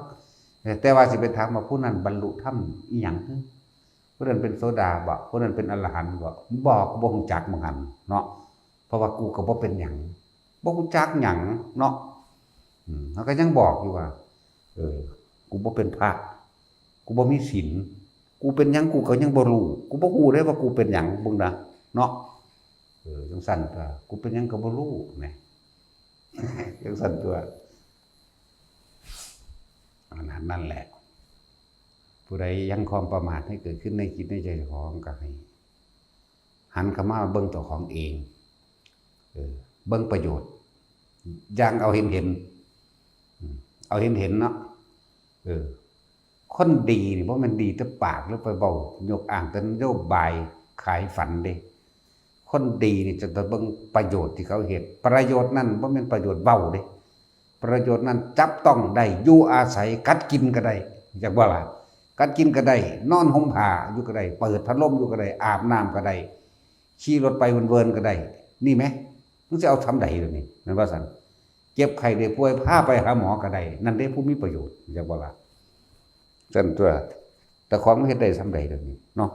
ແຕ່ວ່າຊິໄປຖາມວ່າຜູ້ນັ້ນບັນລຸທຳອີ່ຫຍັງ? ຜູ້ນັ້ນເປັນໂສດາບໍ? ຜູ້ນັ້ນເປັນອະລະຫັນບໍ? ບໍ່, ບໍ່ຮູ້ຈັກໝ່ອງຫັ້ນເນາະ. ເພາະວ່າກູກໍບໍ່ເປັນຫຍັງ, ບໍ່ຮູ້ຈັກຫຍັງເນາະ. ອືມ ເຮົາກໍຍັງບອກຢູ່ວ່າ ເອີ ກູບໍ່ເປັນພະ ກູບໍ່ມີສິນ ກູເປັນຫຍັງກູກໍຍັງບໍ່ຮູ້ ກູບໍ່ຮູ້ເດ້ວ່າກູເປັນຫຍັງ ເບິ່ງນະເນາະ. ເອີ ຈັ່ງຊັ້ນຕົວະ ກູເປັນຫຍັງກໍບໍ່ຮູ້ແໝ ຈັ່ງຊັ້ນຕົວະ. ອັນນັ້ນ ນັ້ນແຫຼະ ຜູ້ໃດຍັງຄວາມປະໝາດໃຫ້ເກີດຂຶ້ນໃນຈິດໃນໃຈເຈົ້າຂອງ ກໍໃຫ້ຫັນເຂົ້າມາເບິ່ງເຈົ້າຂອງເອງ ເອີ ເບິ່ງປະໂຫຍດ ຢ່າງເອົາເຫັນໆ ອືມ ເອົາເຫັນໆເນາະ. ເອີ ຄົນດີນີ້ບໍ່ແມ່ນດີແຕ່ປາກ ຫຼືໄປເວົ້າຍົກອ້າງແຕ່ນະໂຍບາຍຂາຍຝັນເດ້. ຄົນດີນີ້ຈະຕ້ອງເບິ່ງປະໂຫຍດທີ່ເຂົາເຮັດ ປະໂຫຍດນັ້ນບໍ່ແມ່ນປະໂຫຍດເວົ້າເດ້ ປະໂຫຍດນັ້ນຈັບຕ້ອງໄດ້ ຢູ່ອາໄສ ກັດກິນກໍໄດ້ ຈັກບໍ່ລະ ກັດກິນກໍໄດ້ ນອນຫົ່ມຜ້າຢູ່ກໍໄດ້ ເປີດພັດລົມຢູ່ກໍໄດ້ ອາບນ້ຳກໍໄດ້ ຂີ່ລົດໄປເວີນໆກໍໄດ້ ນີ້ແໝ ມັນຊິເອົາຊ່ຳໃດດຽວນີ້ ແມ່ນບໍ່ຊັ້ນ? ເຈັບໄຂ້ໄດ້ປ່ວຍ ພາໄປຫາໝໍກໍໄດ້ ນັ້ນເດ້ຜູ້ມີປະໂຫຍດ ຈັກບໍ່ລະ? ຊັ້ນຕົວະ ເຈົ້າຂອງມັນເຮັດໄດ້ຊ່ຳໃດດຽວນີ້ເນາະ.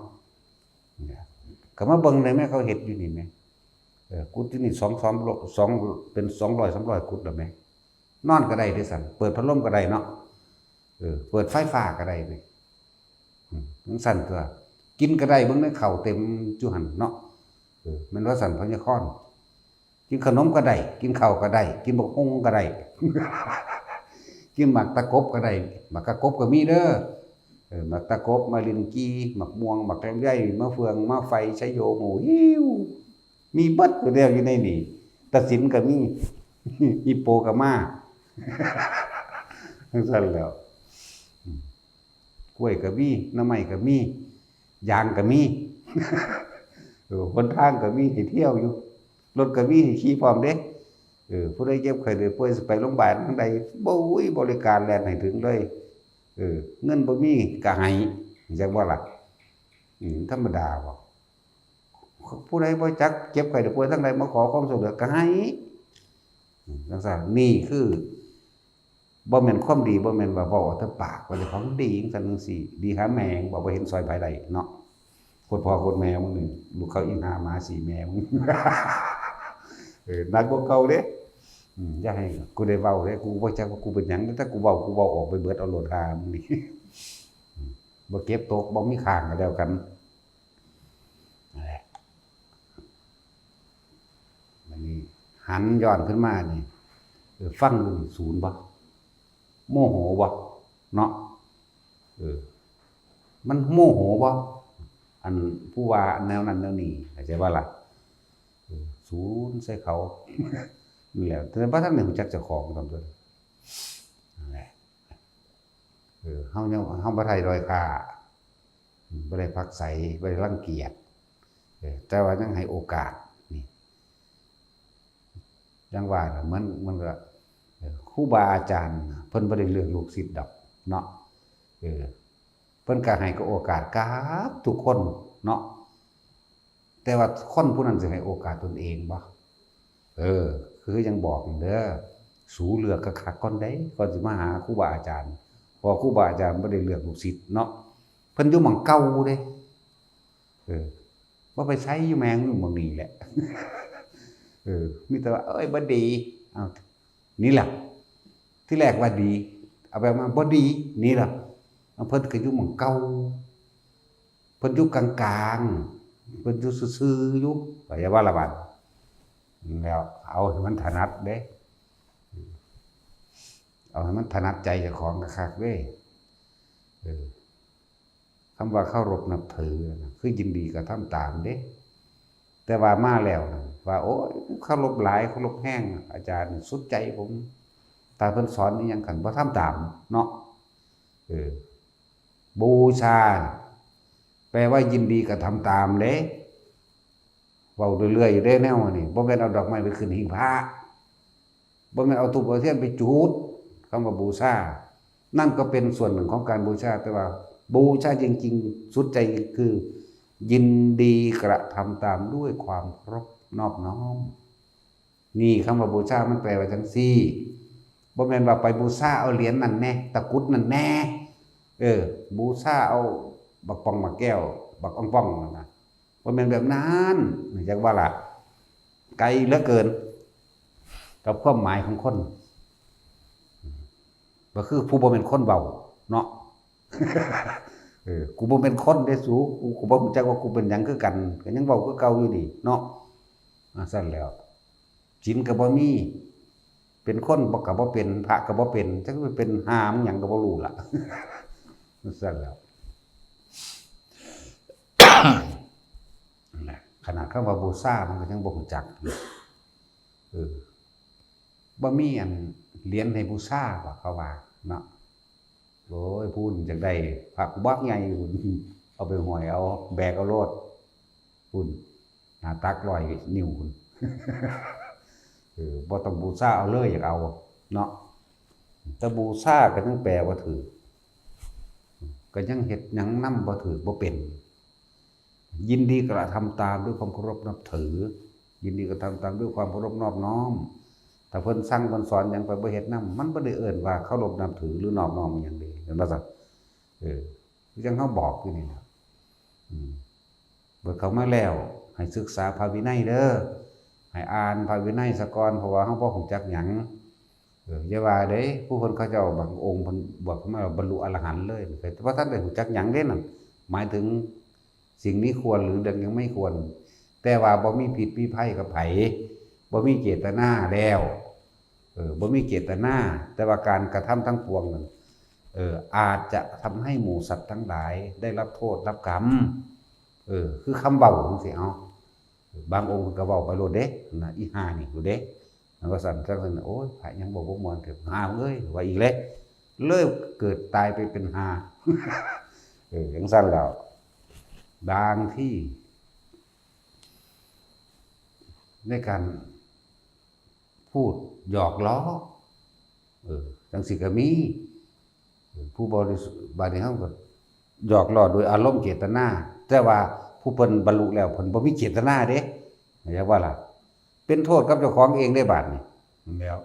ກໍມາເບິ່ງໄດ້ແມ ເຂົາເຮັດຢູ່ນີ້ແມ ເອີ ກຸດຢູ່ນີ້ ສອງ ສອງ ສອງ ເປັນສອງຮ້ອຍ ສາມຮ້ອຍກຸດແລ້ວແມ. ນອນກໍໄດ້ເດ້ຊັ້ນ ເປີດພັດລົມກໍໄດ້ເນາະ ເອີ ເປີດໄຟຟ້າກໍໄດ້ເດ້. ອືມ ຈັ່ງຊັ້ນຕົວະ ກິນກໍໄດ້ ເບິ່ງໃນເຂົ້າເຕັມຢູ່ຫັ້ນເນາະ ເອີ ແມ່ນວ່າຊັ້ນ ພະຍາຄອນ. ກິນຂະໜົມກໍໄດ້ ກິນເຂົ້າກໍໄດ້ ກິນບັກຫຸ່ງກໍໄດ້ ກິນໝາກຕະກົບກໍໄດ້ ໝາກຕະກົບກໍມີເດີ ເອີ ໝາກຕະກົບ ມາລິນຈີ່ ໝາກມ່ວງ ໝາກລຳໄຍ ມະເຟືອງ ມະໄຟ ໄຊໂຍ ໝູຫິວ ມີເບິດຢູ່ແລ້ວຢູ່ໃນນີ້ ຕາສິນກໍມີ ອີ່ໂປກໍມາ ຈັ່ງຊັ້ນແຫຼ້ວ. ອືມ ກ້ວຍກໍມີ ໜໍ່ໄມ້ກໍມີ ຢາງກໍມີ ເອີ ຫົນທາງກໍມີໃຫ້ທ່ຽວຢູ່ ລົດກໍມີໃຫ້ຂີ່ພ້ອມເດ້. ເອີ ຜູ້ໃດເຈັບໄຂ້ໄດ້ປ່ວຍ ຊິໄປໂຮງບານທາງໃດ ໂອ້ຍ ບໍລິການແລ່ນໃຫ້ເຖິງເລີຍ ເອີ ເງິນບໍ່ມີກໍໃຫ້ ຮູ້ຈັກບໍ່ລະ? ອືມ ທຳມະດາບໍ່? ຜູ້ໃດບໍ່ຈັກເຈັບໄຂ້ໄດ້ປ່ວຍທາງໃດ ມາຂໍຄວາມຊ່ວຍເຫຼືອກໍໃຫ້ ອືມ ຈັ່ງຊັ້ນ. ນີ້ຄື ບໍ່ແມ່ນຄວາມດີ ບໍ່ແມ່ນວ່າເວົ້າອອກແຕ່ປາກວ່າເຈົ້າຂອງດີ ຈັ່ງຊັ້ນຈັ່ງຊີ້ ດີຫາແມ່ງ ບໍ່ ບໍ່ເຫັນຊ່ອຍໃຜໄດ້ເນາະ ໂຄດພໍ່ໂຄດແມ່ມຶງນີ້ ລູກເຂົາອີ່ຫາໝາສີແມ່ມຶງ ເອີ ໜັກກວ່າເກົ່າເດ້. ອືມ ຢ່າໃຫ້ກູໄດ້ເວົ້າເດ້ ກູບໍ່ຈັກວ່າກູເປັນຫຍັງ ແຕ່ກູເວົ້າ ກູເວົ້າອອກໄປເບິດເອົາໂລດ ຫາມຶງນີ້ ອືມ ບໍ່ເກັບຕົກ ບໍ່ມີຄ້າງກໍແລ້ວກັນ. ນັ້ນແຫຼະ ບັດນີ້ຫັນຍ້ອນຂຶ້ນມານີ້ ເອີ ຟັງຢູ່ນີ້ສູນບໍ່? ໂມໂຫບໍ່? ເນາະ ເອີ ມັນໂມໂຫບໍ່? ອັນຜູ້ວ່າແນວນັ້ນແນວນີ້ ເຂົ້າໃຈບໍ່ລະ? ເອີ ສູນໃສ່ເຂົາ ນີ້ແຫຼະ ແຕ່ບໍ່ທັນໄດ້ຮູ້ຈັກເຈົ້າຂອງຊ້ຳເທື່ອ ນັ້ນແຫຼະ. ເອີ ເຮົາຍັງ ເຮົາບໍ່ໄດ້ດ້ອຍຄ່າ ບໍ່ໄດ້ຜັກໃສ ບໍ່ໄດ້ລັງກຽດ ເອີ ແຕ່ວ່າຍັງໃຫ້ໂອກາດ ນີ້ ຢ່າງວ່ານະ ມັນ ມັນກໍ ເອີ ຄູບາອາຈານເພິ່ນບໍ່ໄດ້ເລືອກລູກສິດດອກເນາະ ເອີ ເພິ່ນກໍໃຫ້ໂອກາດກັບທຸກຄົນເນາະ. ແຕ່ວ່າຄົນຜູ້ນັ້ນຊິໃຫ້ໂອກາດຕົນເອງບໍ່? ເອີ ຄືຍັງບອກເດີ ສູເລືອກຄັກໆກ່ອນເດ້ ກ່ອນຊິມາຫາຄູບາອາຈານ ເພາະຄູບາອາຈານບໍ່ໄດ້ເລືອກລູກສິດເນາະ ເພິ່ນຢູ່ໝ່ອງເກົ່າເດ້. ເອີ ບໍ່ໄປໃສ ຢູ່ແມ່ງຢູ່ໝ່ອງນີ້ແຫຼະ ເອີ ມີແຕ່ວ່າ ເອີຍ ບໍ່ດີ ເອົາ ນີ້ລະ ທີແລກວ່າດີ ເອົາໄປເອົາມາບໍ່ດີ ນີ້ລະ ເພິ່ນກໍຢູ່ໝ່ອງເກົ່າ ເພິ່ນຢູ່ກາງໆ ເພິ່ນຢູ່ຊື່ໆຢູ່ ເຂົ້າໃຈບໍ່ລະບາດ ແລ້ວເອົາໃຫ້ມັນຖະໜັດເດ້ ເອົາໃຫ້ມັນຖະໜັດໃຈເຈົ້າຂອງຄັກໆເດ້. ເອີ ຄຳວ່າເຄົາລົບນັບຖືນະ ຄືຍິນດີກະທຳຕາມເດ້ ແຕ່ວ່າມາແລ້ວນະ ວ່າ ໂອ້ຍ ເຄົາລົບຫຼາຍ ເຄົາລົບແຮງ ອາຈານສຸດໃຈ ຜົມ ຖ້າເພິ່ນສອນອີ່ຫຍັງ ຄັນບໍ່ທຳຕາມເນາະ ເອີ ບູຊາ ແປວ່າຍິນດີກະທຳຕາມເດ້ ເວົ້າເລື້ອຍໆຢູ່ເດ້ແນວນີ້ ບໍ່ແມ່ນເອົາດອກໄມ້ໄປຂຶ້ນຫິ້ງພະ ບໍ່ແມ່ນເອົາທູບເອົາທຽນໄປຈູດ. ຄຳວ່າບູຊານັ້ນກໍເປັນສ່ວນໜຶ່ງຂອງການບູຊາ ແຕ່ວ່າບູຊາຈິງໆ ສຸດໃຈຄືຍິນດີກະທຳຕາມດ້ວຍຄວາມເຄົາລົບນອບນ້ອມ. ນີ້ຄຳວ່າບູຊາມັນແປວ່າຈັ່ງຊີ້ ບໍ່ແມ່ນວ່າໄປບູຊາເອົາຫຼຽນນັ້ນແດ່ ຕະກຸດນັ້ນແດ່ ເອີ ບູຊາເອົາບັກປ່ອງບັກແກ້ວ ບັກອອງປ່ອງນັ້ນນະ ບໍ່ແມ່ນແບບນັ້ນ ຮູ້ຈັກບໍ່ລະ? ໄກເຫຼືອເກີນກັບຄວາມໝາຍຂອງຄົນ ກໍຄືຜູ້ບໍ່ແມ່ນຄົນເວົ້າ. ເນາະ. ເອີ ກູບໍ່ແມ່ນຄົນເດ້ສູ ກູກໍບໍ່ຮູ້ຈັກວ່າກູເປັນຫຍັງຄືກັນ ກໍຍັງເວົ້າຄືເກົ່າຢູ່ນີ້ເນາະ. ອ່າ ຊັ້ນແລ້ວ ສິນກໍບໍ່ມີ ເປັນຄົນບໍ່ ກໍບໍ່ເປັນ ພະກໍບໍ່ເປັນ ຈັກໄປເປັນຫ່າມັນຫຍັງກໍບໍ່ຮູ້ລະ ຊັ້ນແລ້ວ. ນັ້ນແຫຼະ ຂະໜາດຄຳວ່າບູຊາມັນກໍຍັງບໍ່ຮູ້ຈັກຢູ່. ເອີ ບໍ່ມີອັນຫຼຽນໃຫ້ບູຊາບໍ ເຂົາວ່າເນາະ. ໂອ້ຍ ພຸ້ນ ຢາກໄດ້ພະກູບັກໃຫຍ່ພຸ້ນ ເອົາໄປຫ້ອຍເອົາ ແບກເອົາໂລດ ພຸ້ນ ໜ້າຕັກຮ້ອຍນິ້ວພຸ້ນ. ເອີ ບໍ່ຕ້ອງບູຊາເອົາເລີຍ ຢາກເອົາເນາະ. ແຕ່ບູຊາກໍຍັງແປບໍ່ຖືກ ກໍຍັງເຮັດຫຍັງນຳບໍ່ຖືກ ບໍ່ເປັນ. ຍິນດີກະທຳຕາມດ້ວຍຄວາມເຄົາລົບນັບຖື ຍິນດີກະທຳຕາມດ້ວຍຄວາມເຄົາລົບນອບນ້ອມ. ຖ້າເພິ່ນສັ່ງເພິ່ນສອນຫຍັງ ໄປບໍ່ເຮັດນຳ ມັນບໍ່ໄດ້ເອີ້ນວ່າເຄົາລົບນັບຖື ຫຼື ນອບນ້ອມອີ່ຫຍັງເດ ແມ່ນບໍ່ຊັ້ນ? ເອີ ຄືຈັ່ງເຮົາບອກຢູ່ນີ້ແຫຼະ ອືມ ເພິ່ນເຂົ້າມາແລ້ວ ໃຫ້ສຶກສາພະວິໄນເດີ ໃຫ້ອ່ານພະວິໄນສາກ່ອນ ເພາະວ່າເຮົາບໍ່ຮູ້ຈັກຫຍັງ. ເອີ ຢ່າວ່າເດ້ ຜູ້ເພິ່ນ ເຂົາເຈົ້າບາງອົງເພິ່ນບວດເຂົ້າມາແລ້ວບັນລຸອະລະຫັນເລີຍ ແຕ່ບໍ່ທັນໄດ້ຮູ້ຈັກຫຍັງເດ້ນັ້ນ ໝາຍເຖິງສິ່ງມີຄວນ ຫຼື ເລື່ອງຍັງມີຄວນ ແຕ່ວ່າບໍ່ມີພິດມີໄພກັບໃຜ ບໍ່ມີເຈດຕະນາແລ້ວ ເອີ ບໍ່ມີເຈດຕະນາ ແຕ່ວ່າການກະທຳທັງປວງນັ້ນ ເອີ ອາດຈະທຳໃຫ້ໝູ່ສັດທັງຫຼາຍໄດ້ຮັບໂທດຮັບກຳ ເອີ ຄືຄຳເວົ້າຈັ່ງຊີ້ ເອົາ ບາງອົງເພິ່ນກໍເວົ້າໄປໂລດເດ້ ນະ ອີຫ່ານີ້ໂລດເດ້ ມັນວ່າຊັ້ນ ຈັ່ງຊັ້ນ ໂອ້ຍ ພະຍັງເວົ້າບໍ່ມ່ວນເທື່ອ ຫ່າເອີຍ ວ່າອີກແລ້ວ ເລີຍເກີດຕາຍໄປເປັນຫ່າ ເອີ ຈັ່ງຊັ້ນແລ້ວ ບາງທີໃນການ ພູດຫຍອກລໍ້ ເອີ ຈັ່ງຊີ້ກໍມີ ເອີ ຜູ້ບໍລິສຸດ ບາດນີ້ເຮົາກໍຫຍອກລໍ້ໂດຍອາລົມເຈດຕະນາ ແຕ່ວ່າຜູ້ເພິ່ນບັນລຸແລ້ວ ເພິ່ນບໍ່ມີເຈດຕະນາເດ້ ເຫັນບໍ່ລະ? ເປັນໂທດກັບເຈົ້າຂອງເອງເດ້ບາດນີ້ ແມ່ນແລ້ວ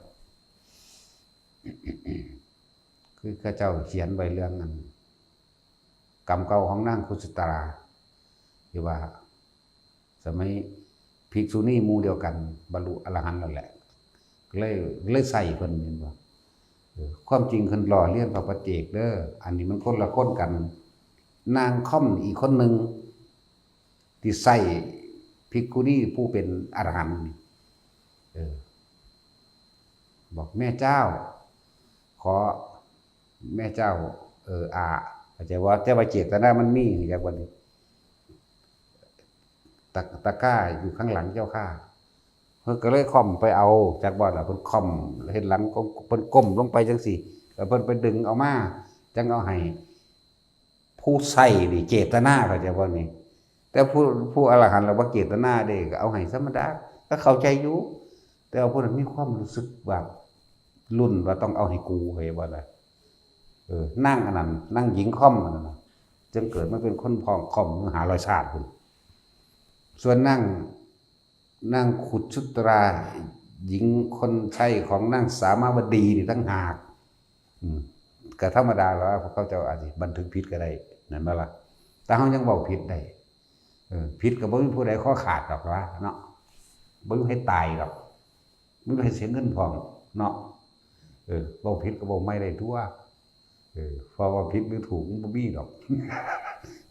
ຄືເຂົາເຈົ້າຂຽນໄວ້ເລື່ອງອັນ ກຳເກົ່າຂອງນາງຄຸດສະຕາ ທີ່ວ່າ ສະໄໝພິກສຸນີໝູ່ດຽວກັນບັນລຸອະລະຫັນແລ້ວແຫຼະ ເລີຍ ເລີຍໃສ່ເພິ່ນ ແມ່ນບໍ່? ເອີ ຄວາມຈິງເພິ່ນລໍ້ລຽນພະປັດເຈກເດີ ອັນນີ້ມັນຄົນລະຄົນກັນ. ນາງຄ່ອມອີກຄົນໜຶ່ງ ທີ່ໃສ່ພິກຂຸນີຜູ້ເປັນອະລະຫັນນີ້ ເອີ ບອກ ແມ່ເຈົ້າ ຂໍ ແມ່ເຈົ້າ ເອີ ອາ ເຂົ້າໃຈບໍ່? ແຕ່ວ່າເຈດຕະນາມັນມີ ເຮົາຢາກວ່ານີ້ ຕະ ຕະກ້າຢູ່ຂ້າງຫຼັງເຈົ້າຂ້າ. ເພິ່ນກໍເລີຍຄ່ອມໄປເອົາ ຈັກບໍ່ລະ ເພິ່ນຄ່ອມເຮັດຫຼັງ ເພິ່ນກົ້ມລົງໄປຈັ່ງຊີ້ ແລ້ວເພິ່ນໄປດຶງເອົາມາ ຈັ່ງເອົາໃຫ້ ຜູ້ໃສ່ນີ້ເຈດຕະນາ ເຂົ້າໃຈບໍ່ນີ້? ແຕ່ຜູ້ ຜູ້ອະລະຫັນລະບໍ່ເຈດຕະນາເດ້ ກໍເອົາໃຫ້ທຳມະດາ ກໍເຂົ້າໃຈຢູ່ ແຕ່ວ່າຜູ້ນັ້ນມີຄວາມຮູ້ສຶກວ່າລຸ້ນວ່າຕ້ອງເອົາໃຫ້ກູ ເຂົ້າໃຈບໍ່ລະ? ເອີ ນາງອັນນັ້ນ ນາງຍິງຄ່ອມອັນນັ້ນນະ ຈຶ່ງເກີດມາເປັນຄົນພ້ອງຄ່ອມຢູ່ຫ້າຮ້ອຍຊາດພຸ້ນ. ສ່ວນນາງ ນາງຄຸດສຸດຕາ ຍິງຄົນໃຊ້ຂອງນາງສາມາວະດີນີ້ຕ່າງຫາກ ອືມ ກໍທຳມະດາລະວ່າ ພວກເຂົາເຈົ້າອາດຊິບັນທຶກຜິດກໍໄດ້ ແມ່ນບໍ່ລະ? ແຕ່ເຮົາຍັງເວົ້າຜິດໄດ້ ເອີ ຜິດກໍບໍ່ມີຜູ້ໃດຄໍຂາດດອກວ່າເນາະ ບໍ່ມີໃຜຕາຍດອກ ບໍ່ມີໃຜເສຍເງິນພ້ອມເນາະ ເອີ ເວົ້າຜິດກໍເວົ້າໃໝ່ໄດ້ຕົວະ. ເອີ ເພາະວ່າຜິດຫຼືຖືກມັນບໍ່ມີດອກ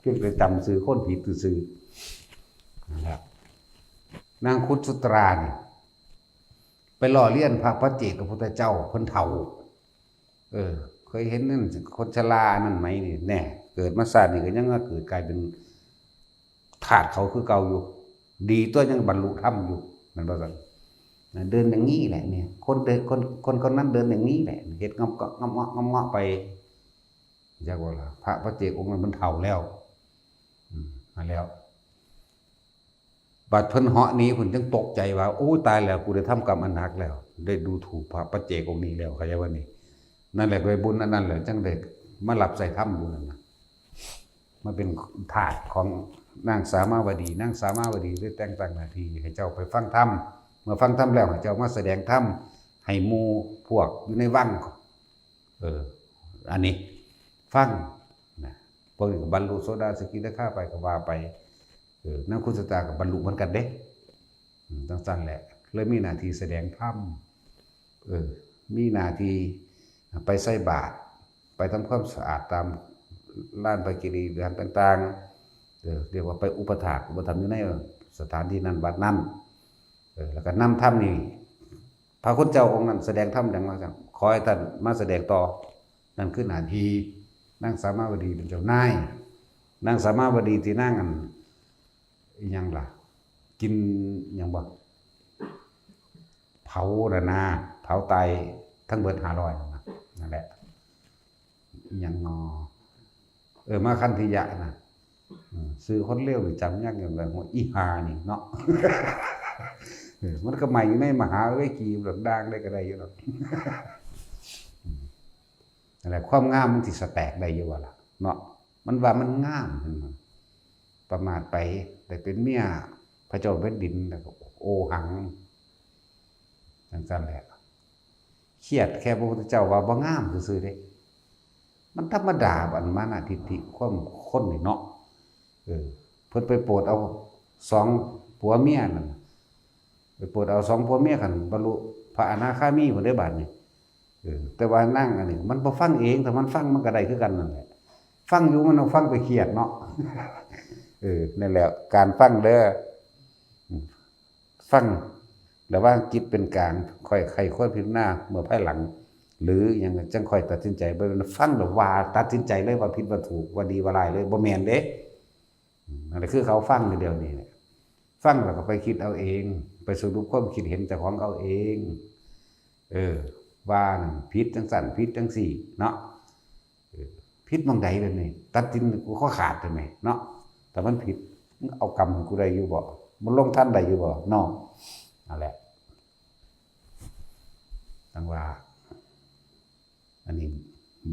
ພຽງແຕ່ຈຳຊື່ຄົນຜິດຊື່ໆ ນາງຄຸດສຸດຕານີ້ ໄປລໍ້ລຽນພະປັດເຈກພະພຸດທະເຈົ້າ ເພິ່ນເຖົ້າ ເອີ ເຄີຍເຫັນນັ້ນ ຄົນຊະລາອັນນັ້ນໄໝນີ້ ແນ່ ເກີດມາຊາດນີ້ກໍຍັງມາເກີດກາຍເປັນ ທາດເຂົາຄືເກົ່າຢູ່ ດີຕົວະ ຍັງບັນລຸທຳຢູ່ ແມ່ນບໍ່ຊັ້ນ? ນະ ເດີນຢ່າງນີ້ແຫຼະ ນີ້ ຄົນເດີນ ຄົນ ຄົນຄົນນັ້ນເດີນຢ່າງນີ້ແຫຼະ ເຮັດງອບເງາະ ງອບເງາະ ງອບເງາະໄປ ຈັກວ່າລະ ພະປັດເຈກອົງນັ້ນເພິ່ນເຖົ້າແລ້ວ ອືມ ຫັ້ນແລ້ວ ບັດເພິ່ນເຫາະໜີພຸ້ນ ຈຶ່ງຕົກໃຈວ່າ ໂອ້ ຕາຍແລ້ວ ກູໄດ້ທຳກຳອັນໜັກແລ້ວ ໄດ້ດູຖູກພະປັດເຈກອົງນີ້ແລ້ວ ເຂົ້າໃຈບໍ່ນີ້? ນັ້ນແຫຼະ ດ້ວຍບຸນອັນນັ້ນແຫຼະ ຈັ່ງໄດ້ມາຮັບໃຊ້ທຳຢູ່ນັ້ນນະ. ມາເປັນທາດຂອງນາງສາມາວະດີ ນາງສາມາວະດີໄດ້ແຕ່ງຕັ້ງໜ້າທີ່ໃຫ້ເຈົ້າໄປຟັງທຳ ເມື່ອຟັງທຳແລ້ວ ໃຫ້ເຈົ້າມາສະແດງທຳໃຫ້ໝູ່ພວກຢູ່ໃນວັງ ເອີ ອັນນີ້ຟັງນະ ພວກນີ້ກໍບັນລຸໂສດາສະກິດາຄາໄປ ກໍວ່າໄປ ເອີ ນາງຄຸດສະຕາກໍບັນລຸເໝືອນກັນເດ້ ອືມ ຈັ່ງຊັ້ນແຫຼະ ເລີຍມີໜ້າທີ່ສະແດງທຳ ເອີ ມີໜ້າທີ່ໄປໃສ່ບາດ ໄປທຳຄວາມສະອາດຕາມລານພະກິລິລິຫານຕ່າງໆ ເອີ ຮຽກວ່າໄປອຸປະຖາກອຸປະຖຳຢູ່ໃນສະຖານທີ່ນັ້ນວັດນັ້ນ ເອີ ແລ້ວກໍນຳທຳນີ້ ພະຄຸນເຈົ້າອົງນັ້ນສະແດງທຳຫຍັງວ່າຊັ້ນ ຂໍໃຫ້ທ່ານມາສະແດງຕໍ່. ນັ້ນຄືໜ້າທີ່ນາງສາມາວະດີເປັນເຈົ້ານາຍ ນາງສາມາວະດີທີ່ນາງ ອັນ ອີຫຍັງລະ ກິນຫຍັງບໍ່ ເຜົານະນາ ເຜົາຕາຍທັງເບິດຫ້າຮ້ອຍນັ້ນນະ ນັ້ນແຫຼະ ອີຫຍັງນໍ ເອີ ມາຄັນທິຍະນະ ເອີ ຊື່ຄົນເລວນີ້ຈຳຍາກຫຍັງລະ ຫົວອີຫ່ານີ້ເນາະ ເອີ ມັນກໍໄໝ້ຢູ່ໃນມະຫາເວຄີ ດາງໄດ້ກໍໄດ້ຢູ່ດອກ ນັ້ນແຫຼະ ຄວາມງາມມັນຊິສະແຕກໄດ້ຢູ່ບໍ່ລະເນາະ ມັນວ່າມັນງາມ ປະໝາດໄປ ໄດ້ເປັນເມຍພະເຈົ້າແຜ່ນດິນ ແລ້ວກໍໂອຫັງ ຈັ່ງຊັ້ນແຫຼະ ຄຽດແຄ່ພະພຸດທະເຈົ້າວ່າບໍ່ງາມຊື່ໆເດ້ ມັນທຳມະດາ ອັນມານະທິດຖິຄວາມຄົນນີ້ເນາະ ເອີ ເພິ່ນໄປໂປດເອົາສອງຜົວເມຍນັ້ນ ໄປໂປດເອົາສອງຜົວເມຍ ຄັນບັນລຸພະອະນາຄາມີພຸ້ນເດ້ບາດນີ້ ເອີ ແຕ່ວ່ານາງອັນນີ້ມັນບໍ່ຟັງເອງ ຖ້າມັນຟັງມັນກໍໄດ້ຄືກັນນັ້ນແຫຼະ ຟັງຢູ່ມັນຕ້ອງຟັງໄປຄຽດເນາະ ເອີ ນັ້ນແຫຼະ ການຟັງເດີ ອືມ ຟັງລະຫວ່າງຈິດເປັນກາງ ຄ່ອຍໄຂຄວນພິຈາລະນາເມື່ອພາຍຫຼັງ ຫຼືຫຍັງ ຈັ່ງຄ່ອຍຕັດສິນໃຈ ບໍ່ແມ່ນຟັງແລ້ວວ່າຕັດສິນໃຈເລີຍວ່າຜິດວ່າຖືກ ວ່າດີວ່າຮ້າຍເລີຍ ບໍ່ແມ່ນເດ້. ອືມ ນັ້ນແຫຼະ ຄືເຂົາຟັງຢູ່ດຽວນີ້ແຫຼະ ຟັງແລ້ວກໍໄປຄິດເອົາເອງ ໄປສະຫຼຸບຄວາມຄິດເຫັນເຈົ້າຂອງເອົາເອງ ເອີ ວ່ານັ້ນຜິດຈັ່ງຊັ້ນ ຜິດຈັ່ງຊີ້ເນາະ ເອີ ຜິດໝ່ອງໃດດຽວນີ້ ຕັດສິນກູຄອຂາດໄດ້ແມເນາະ ຖ້າມັນຜິດ ເອົາກຳໃຫ້ກູໄດ້ຢູ່ບໍ່ ມັນລົງທັນໄດ້ຢູ່ບໍ່ເນາະ ນັ້ນແຫຼະ ຈັ່ງວ່າ ອັນນີ້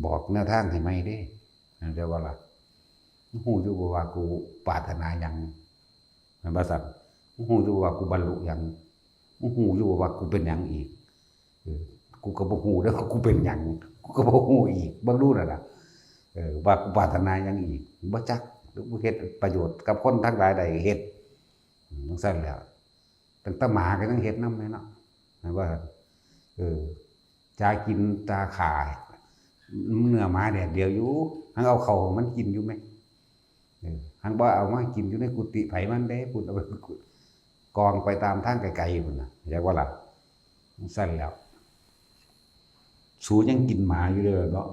ບອກແນວທາງໃຫ້ໃໝ່ເດ້ ເຈົ້າວ່າລະ ຮູ້ຢູ່ບໍ່ວ່າກູປາດຖະໜາຫຍັງ ແມ່ນບໍ່ຊັ້ນ? ຮູ້ຢູ່ບໍ່ວ່າກູບັນລຸຫຍັງ? ຮູ້ຢູ່ບໍ່ວ່າກູເປັນຫຍັງອີກ? ເອີ ກູກໍບໍ່ຮູ້ເດ້ວ່າກູເປັນຫຍັງ ກູກໍບໍ່ຮູ້ອີກ ເບິ່ງດູນັ້ນລະ ເອີ ວ່າກູປາດຖະໜາຫຍັງອີກ ບໍ່ຈັກ ກູເຮັດປະໂຫຍດກັບຄົນທັງຫຼາຍໄດ້ເຮັດ ຈັ່ງຊັ້ນແຫຼະ ຕັ້ງແຕ່ໝາກໍຍັງເຮັດນຳແມ່ນເນາະ ແມ່ນບໍ່? ເອີ ຈາກິນຈາຂ້າ ເນື້ອໝາແດດດຽວຢູ່ ຫັງເອົາເຂົ້າໃຫ້ມັນກິນຢູ່ແມ ເອີ ຫັງບໍ່ເອົາມາກິນຢູ່ໃນກຸຕິໃຜມັນເດ້ ພຸ້ນເອົາໄປກອງໄປຕາມທາງໄກໆພຸ້ນນະ ເຫັນບໍ່ລະ? ຈັ່ງຊັ້ນແຫຼະ ສູຍັງກິນໝາຢູ່ເດີເນາະ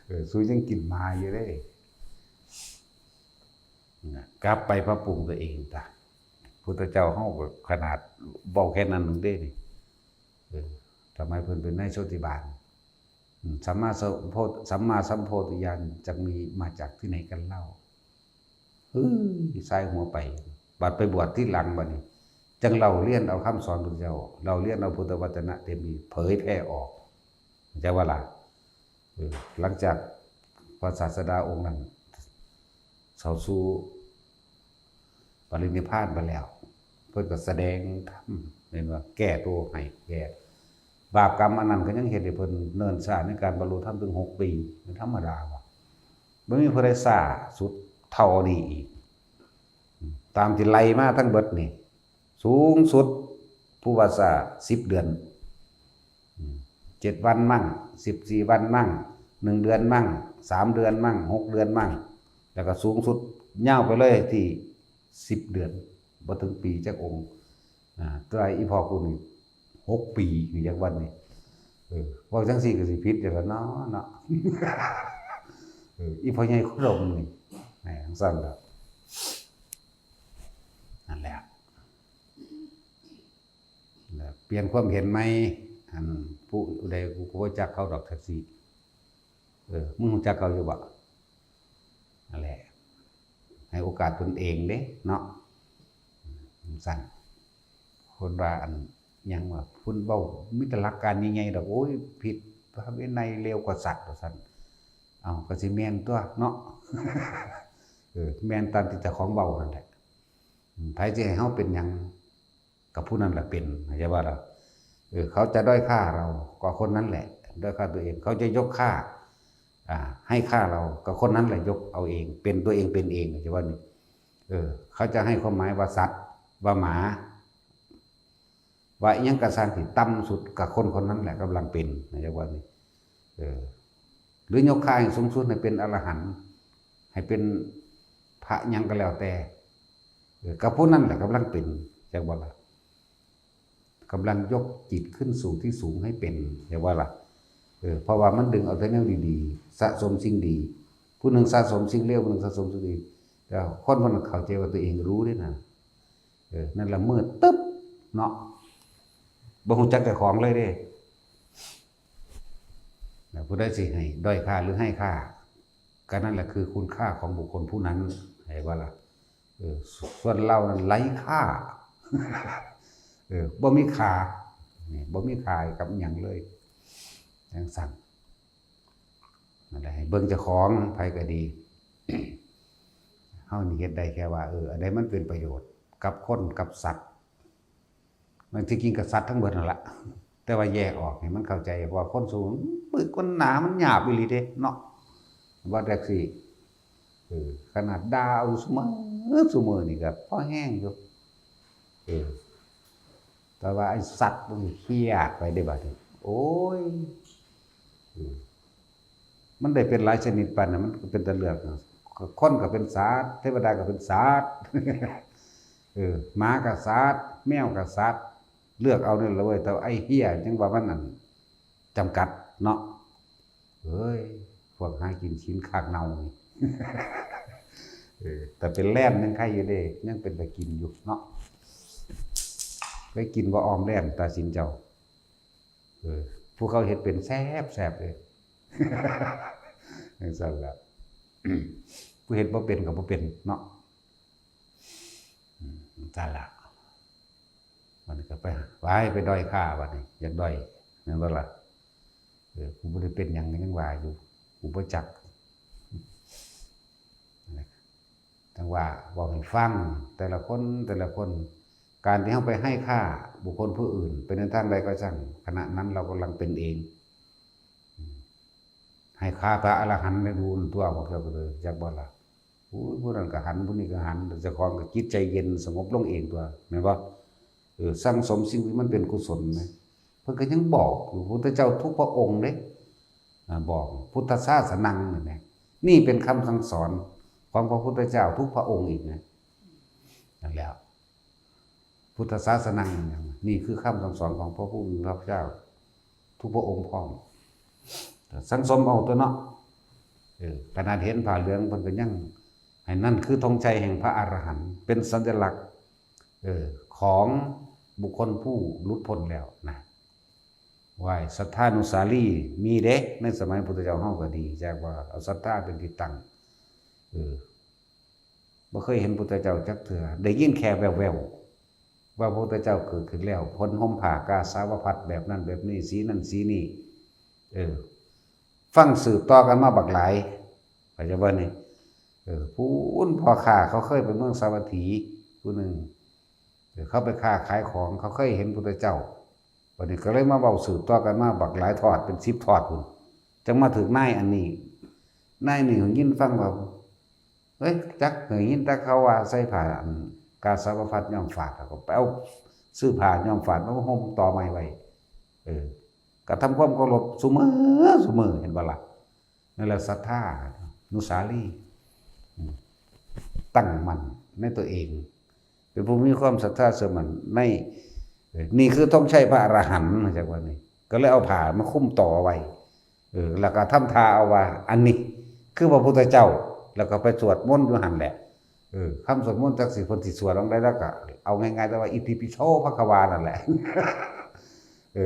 ເອີ ສູຍັງກິນໝາຢູ່ເດ້ ນະ ກັບໄປປັບປຸງຕົວເອງຕາ ພຸດທະເຈົ້າເຮົາກໍຂະໜາດເວົ້າແຄ່ນັ້ນໜຶ່ງເດ້ນີ້ ເອີ ທຳໄມເພິ່ນເປັນນາຍໂຊຕິບານ ອືມ ສຳມາສຳໂພ ສຳມາສຳໂພທິຍານຈັກມີມາຈາກທີ່ໃດກັນເລົ່າ? ເຮີ້ຍ ສາຍຫົວໄປ ບັດໄປບວດທີຫຼັງບັດນີ້ ຈັ່ງເລົ່າລຽນເອົາຄຳສອນພຸດທະເຈົ້າ ເລົ່າລຽນເອົາພຸດທະວັດຈະນະເຕັມທີ່ເຜີຍແຜ່ອອກ ເຈົ້າວ່າລະ? ເອີ ຫຼັງຈາກພະສາສະດາອົງນັ້ນເຂົາສູ່ປະລິນິບພານໄປແລ້ວ ເພິ່ນກໍສະແດງທຳ ແມ່ນວ່າແກ້ໂຕໃຫ້ແກ່ ບາບກຳອັນນັ້ນກໍຍັງເຮັດໃຫ້ເພິ່ນເນີນຊ້າໃນການບັນລຸທຳເຖິງຫົກປີ ແມ່ນທຳມະດາບໍ່? ບໍ່ມີຜູ້ໃດຊ້າສຸດເທົ່ານີ້ອີກ ຕາມທີ່ໄລ່ມາທັງເບິດນີ້ ສູງສຸດຜູ້ວ່າຊ້າສິບເດືອນ ອືມ ເຈັດວັນມັ້ງ ສິບສີ່ວັນມັ້ງ ໜຶ່ງເດືອນມັ້ງ ສາມເດືອນມັ້ງ ຫົກເດືອນມັ້ງ ແລ້ວກໍສູງສຸດຍາວໄປເລີຍທີ່ສິບເດືອນ ບໍ່ເຖິງປີຈັກອົງ ອາ ແຕ່ວ່າອີ່ພໍ່ກູນີ້ຫົກປີ ຢູ່ຈັກວັນນີ້ ເອີ ເວົ້າຈັ່ງຊີ້ກໍຊິຜິດຢູ່ລະເນາະ ເນາະ ເອີ ອີ່ພໍ່ໃຫຍ່ໂຄດົມນີ້ ແໝ່ ຈັ່ງຊັ້ນລະ ນັ້ນແຫຼະ ແລ້ວປ່ຽນຄວາມເຫັນໃໝ່ ອັນຜູ້ໃດ ກູກໍບໍ່ຈັກເຂົາດອກ ແທັກຊີ ເອີ ມຶງຮູ້ຈັກເຂົາຢູ່ບໍ່? ນັ້ນແຫຼະ ໃຫ້ໂອກາດຕົນເອງເດ້ເນາະ ອືມ ຊັ້ນ ຄົນວ່າອັນຫຍັງວ່າ ເພິ່ນເວົ້າມີແຕ່ຫຼັກການໃຫຍ່ໆດອກ ໂອ້ຍ ຜິດພະວິໄນ ເລວກວ່າສັດ ວ່າຊັ້ນ ເອົ້າ ກໍຊິແມ່ນຕົວະເນາະ ເອີ ແມ່ນຕາມທີ່ເຈົ້າຂອງເວົ້າຫັ້ນແຫຼະ ອືມ ໃຜຊິໃຫ້ເຮົາເປັນຫຍັງ ກໍຜູ້ນັ້ນແຫຼະເປັນ ເຂົ້າໃຈບໍ່ລະ? ເອີ ເຂົາຈະດ້ອຍຄ່າເຮົາ ກໍຄົນນັ້ນແຫຼະດ້ອຍຄ່າຕົວເອງ ເຂົາຈະຍົກຄ່າ ອ່າ ໃຫ້ຄ່າເຮົາ ກໍຄົນນັ້ນແຫຼະຍົກເອົາເອງ ເປັນຕົວເອງເປັນເອງ ເຂົ້າໃຈບໍ່ນີ້? ເອີ ເຂົາຈະໃຫ້ຄວາມໝາຍວ່າສັດ ວ່າໝາ ວ່າອີ່ຫຍັງກໍຊ່າງທີ່ຕ່ຳສຸດ ກໍຄົນຄົນນັ້ນແຫຼະກຳລັງເປັນ ເຂົ້າໃຈບໍ່ນີ້? ເອີ ຫຼືຍົກຄ່າໃຫ້ສູງສຸດ ໃຫ້ເປັນອະລະຫັນ ໃຫ້ເປັນພະຫຍັງກໍແລ້ວແຕ່ ເອີ ກັບຜູ້ນັ້ນແຫຼະກຳລັງເປັນ ຈັກບໍ່ລະ? ກຳລັງຍົກຈິດຂຶ້ນສູ່ທີ່ສູງໃຫ້ເປັນ ເຫັນບໍ່ລະ? ເອີ ເພາະວ່າມັນດຶງເອົາແຕ່ແນວດີໆ ສະສົມສິ່ງດີ ຜູ້ໜຶ່ງສະສົມສິ່ງເລວ ຜູ້ໜຶ່ງສະສົມສິ່ງດີ ແຕ່ຄົນພວກນັ້ນເຂົ້າໃຈວ່າຕົວເອງຮູ້ເດ້ນະ ເອີ ນັ້ນລະມືດຕຶບເນາະ ບໍ່ຮູ້ຈັກເຈົ້າຂອງເລີຍເດ້. ແລ້ວຜູ້ໃດຊິໃຫ້ດ້ອຍຄ່າ ຫຼື ໃຫ້ຄ່າ ກໍນັ້ນແຫຼະຄືຄຸນຄ່າຂອງບຸກຄົນຜູ້ນັ້ນ ເຫັນບໍ່ລະ? ເອີ ສ່ວນລາວນັ້ນໄຮ້ຄ່າ ເອີ ບໍ່ມີຄ່າ ນີ້ ບໍ່ມີຄ່າໃຫ້ກັບຫຍັງເລີຍ ຈັ່ງຊັ້ນ. ນັ້ນແຫຼະ ໃຫ້ເບິ່ງເຈົ້າຂອງ ໃຜກໍດີ ເຮົານີ້ເຮັດໄດ້ແຄ່ວ່າ ເອີ ອັນໃດມັນເປັນປະໂຫຍດກັບຄົນກັບສັດ ມັນທີ່ຈິງກໍສັດທັງເບິດນັ້ນລະ ແຕ່ວ່າແຍກອອກໃຫ້ມັນເຂົ້າໃຈ ເພາະວ່າຄົນສ່ວນມາກມັນໜາ ມັນຫຍາບອີ່ຫຼີເດ້ເນາະ ວ່າແຕ່ຊີ້ ເອີ ຂະໜາດດ່າເອົາຢູ່ຊຸມື້ ຊຸມື້ນີ້ກໍພໍແຮງຢູ່ ເອີ ແຕ່ວ່າໄອ້ສັດມັນເຄຍດໄປເດ້ບາດນີ້ ໂອ້ຍ ເອີ ມັນໄດ້ເປັນຫຼາຍຊະນິດປານນັ້ນ ມັນກໍເປັນຕາເລືອກ ຄົນກໍເປັນສັດ ເທວະດາກໍເປັນສັດ ເອີ ໝາກໍສັດ ແມວກໍສັດ ເລືອກເອົານີ້ລະເວີຍ ແຕ່ໄອ້ເຮຍຍັງວ່າມັນ ອັນ ຈຳກັດເນາະ ເອີຍ ພວກຫາກິນຊີ້ນຄາກເນົ່ານີ້ ເອີ ແຕ່ເປັນແລນຍັງໄຄຢູ່ເດ້ ຍັງເປັນຕາກິນຢູ່ເນາະ ເຄີຍກິນບໍ່ ອອມແລນຕາສິນເຈົ້າ? ເອີ ຜູ້ເຂົາເຮັດເປັນແຊບໆເດ້ ຈັ່ງຊັ້ນລະ ຜູ້ເຮັດບໍ່ເປັນກໍບໍ່ເປັນເນາະ ອືມ ຈັ່ງຊັ້ນລະ ມັນກໍໄປ ໄປ ໄປດ້ອຍຄ່າບາດນີ້ ຢາກດ້ອຍ ແມ່ນບໍ່ລະ? ເອີ ກູບໍ່ໄດ້ເປັນຫຍັງ ກໍຍັງວ່າຢູ່ ກູບໍ່ຈັກ ຈັ່ງວ່າເວົ້າໃຫ້ຟັງ ແຕ່ລະຄົນ ແຕ່ລະຄົນ ການທີ່ເຮົາໄປໃຫ້ຄ່າບຸກຄົນຜູ້ອື່ນ ໄປໃນທາງໃດກໍຊ່າງ ຂະນະນັ້ນເຮົາກຳລັງເປັນເອງ ໃຫ້ຄ່າພະອະລະຫັນໄດ້ດູນຕົວ ພວກເຈົ້າກໍເລີຍ ຈັກບໍ່ລະ? ໂອ້ຍ ຜູ້ນັ້ນກໍຫັນ ຜູ້ນີ້ກໍຫັນ ແຕ່ເຈົ້າຂອງກໍຈິດໃຈເຢັນສະຫງົບລົງເອງຕົວະ ແມ່ນບໍ່? ເອີ ສັ່ງສົມສິ່ງທີ່ມັນເປັນກຸສົນນະ ເພິ່ນກໍຍັງບອກຢູ່ ພຸດທະເຈົ້າທຸກພະອົງເດ້ ອາ ບອກ ພຸດທະສາສະນັງ ນີ້ນະ ນີ້ເປັນຄຳສັ່ງສອນຂອງພະພຸດທະເຈົ້າທຸກພະອົງອີກນະ ນັ້ນແຫຼະ ພຸດທະສາສະນັງ ນີ້ຄືຄຳສັ່ງສອນຂອງພະຜູ້ມີພະພາກເຈົ້າ ທຸກພະອົງພ້ອມ ກໍສັງສົມເອົາຕົວະເນາະ ເອີ ຂະໜາດເຫັນຜ້າເຫຼືອງເພິ່ນກໍຍັງ ໃຫ້ນັ້ນຄືທອງໄຊແຫ່ງພະອະລະຫັນ ເປັນສັນຍະລັກ ເອີ ຂອງບຸກຄົນຜູ້ຫຼຸດພົ້ນແລ້ວນະ ໄວ້ ສັດທານຸສາລີ ມີເດ້ ໃນສະໄໝພຸດທະເຈົ້າເຮົາກໍດີ ແຕ່ວ່າເອົາສັດທາເປັນທີ່ຕັ້ງ ເອີ ບໍ່ເຄີຍເຫັນພຸດທະເຈົ້າຈັກເທື່ອ ໄດ້ຍິນແຄ່ແວ່ວໆ ວ່າພະພຸດທະເຈົ້າເກີດຂຶ້ນແລ້ວ ພົ້ນຫົ່ມຜ້າກາສາວະພັດແບບນັ້ນແບບນີ້ ສີນັ້ນສີນີ້ ເອີ ຟັງສືບຕໍ່ກັນມາບັກຫຼາຍ ເຂົ້າໃຈບໍ່ນີ້? ເອີ ຜູ້ອື່ນ ພໍ່ຄ້າເຂົາເຄີຍໄປເມືອງສາວັດຖີຜູ້ໜຶ່ງ ເອີ ເຂົາໄປຄ້າຂາຍຂອງ ເຂົາເຄີຍເຫັນພຸດທະເຈົ້າ ບັດນີ້ກໍເລີຍມາເວົ້າສືບຕໍ່ກັນມາບັກຫຼາຍທອດ ເປັນສິບທອດພຸ້ນ ຈັ່ງມາຖືກນາຍອັນນີ້ ນາຍນີ້ຫູຍິນຟັງວ່າ ເອີຍ ຈັກ ຫູຍິນແຕ່ເຂົາວ່າໃສ່ຜ້າ ອັນ ກາສາວະພັດຍ້ອມຝາດ ແລ້ວກໍໄປເອົາຊື້ຜ້າຍ້ອມຝາດມາຫົ່ມຕໍ່ໃໝ່ໄວ້ ເອີ ກະທຳຄວາມເຄົາລົບຊຸມື້ ຊຸມື້ ເຫັນບໍ່ລະ? ນັ້ນແຫຼະ ສັດທານຸສາລີ ອືມ ຕັ້ງໝັ້ນໃນຕົວເອງ ເປັນຜູ້ມີຄວາມສັດທາເຊື່ອໝັ້ນໃນ ເອີ ນີ້ຄືທອງໄຊພະອະລະຫັນ ຈັ່ງວ່ານີ້ ກໍເລີຍເອົາຜ້າມາຄຸມຕໍ່ໄວ້ ເອີ ແລ້ວກໍທຳທ່າເອົາວ່າ ອັນນີ້ຄືພະພຸດທະເຈົ້າ ແລ້ວກໍໄປສວດມົນຢູ່ຫັ້ນແຫຼະ ເອີ ຄຳສວດມົນຈັກຊິເພິ່ນຊິສວດຈັ່ງໃດ ແລ້ວກໍເອົາງ່າຍໆ ແຕ່ວ່າ ອິຕິປິໂສ ພະຄະວາ ນັ້ນແຫຼະ ເອີ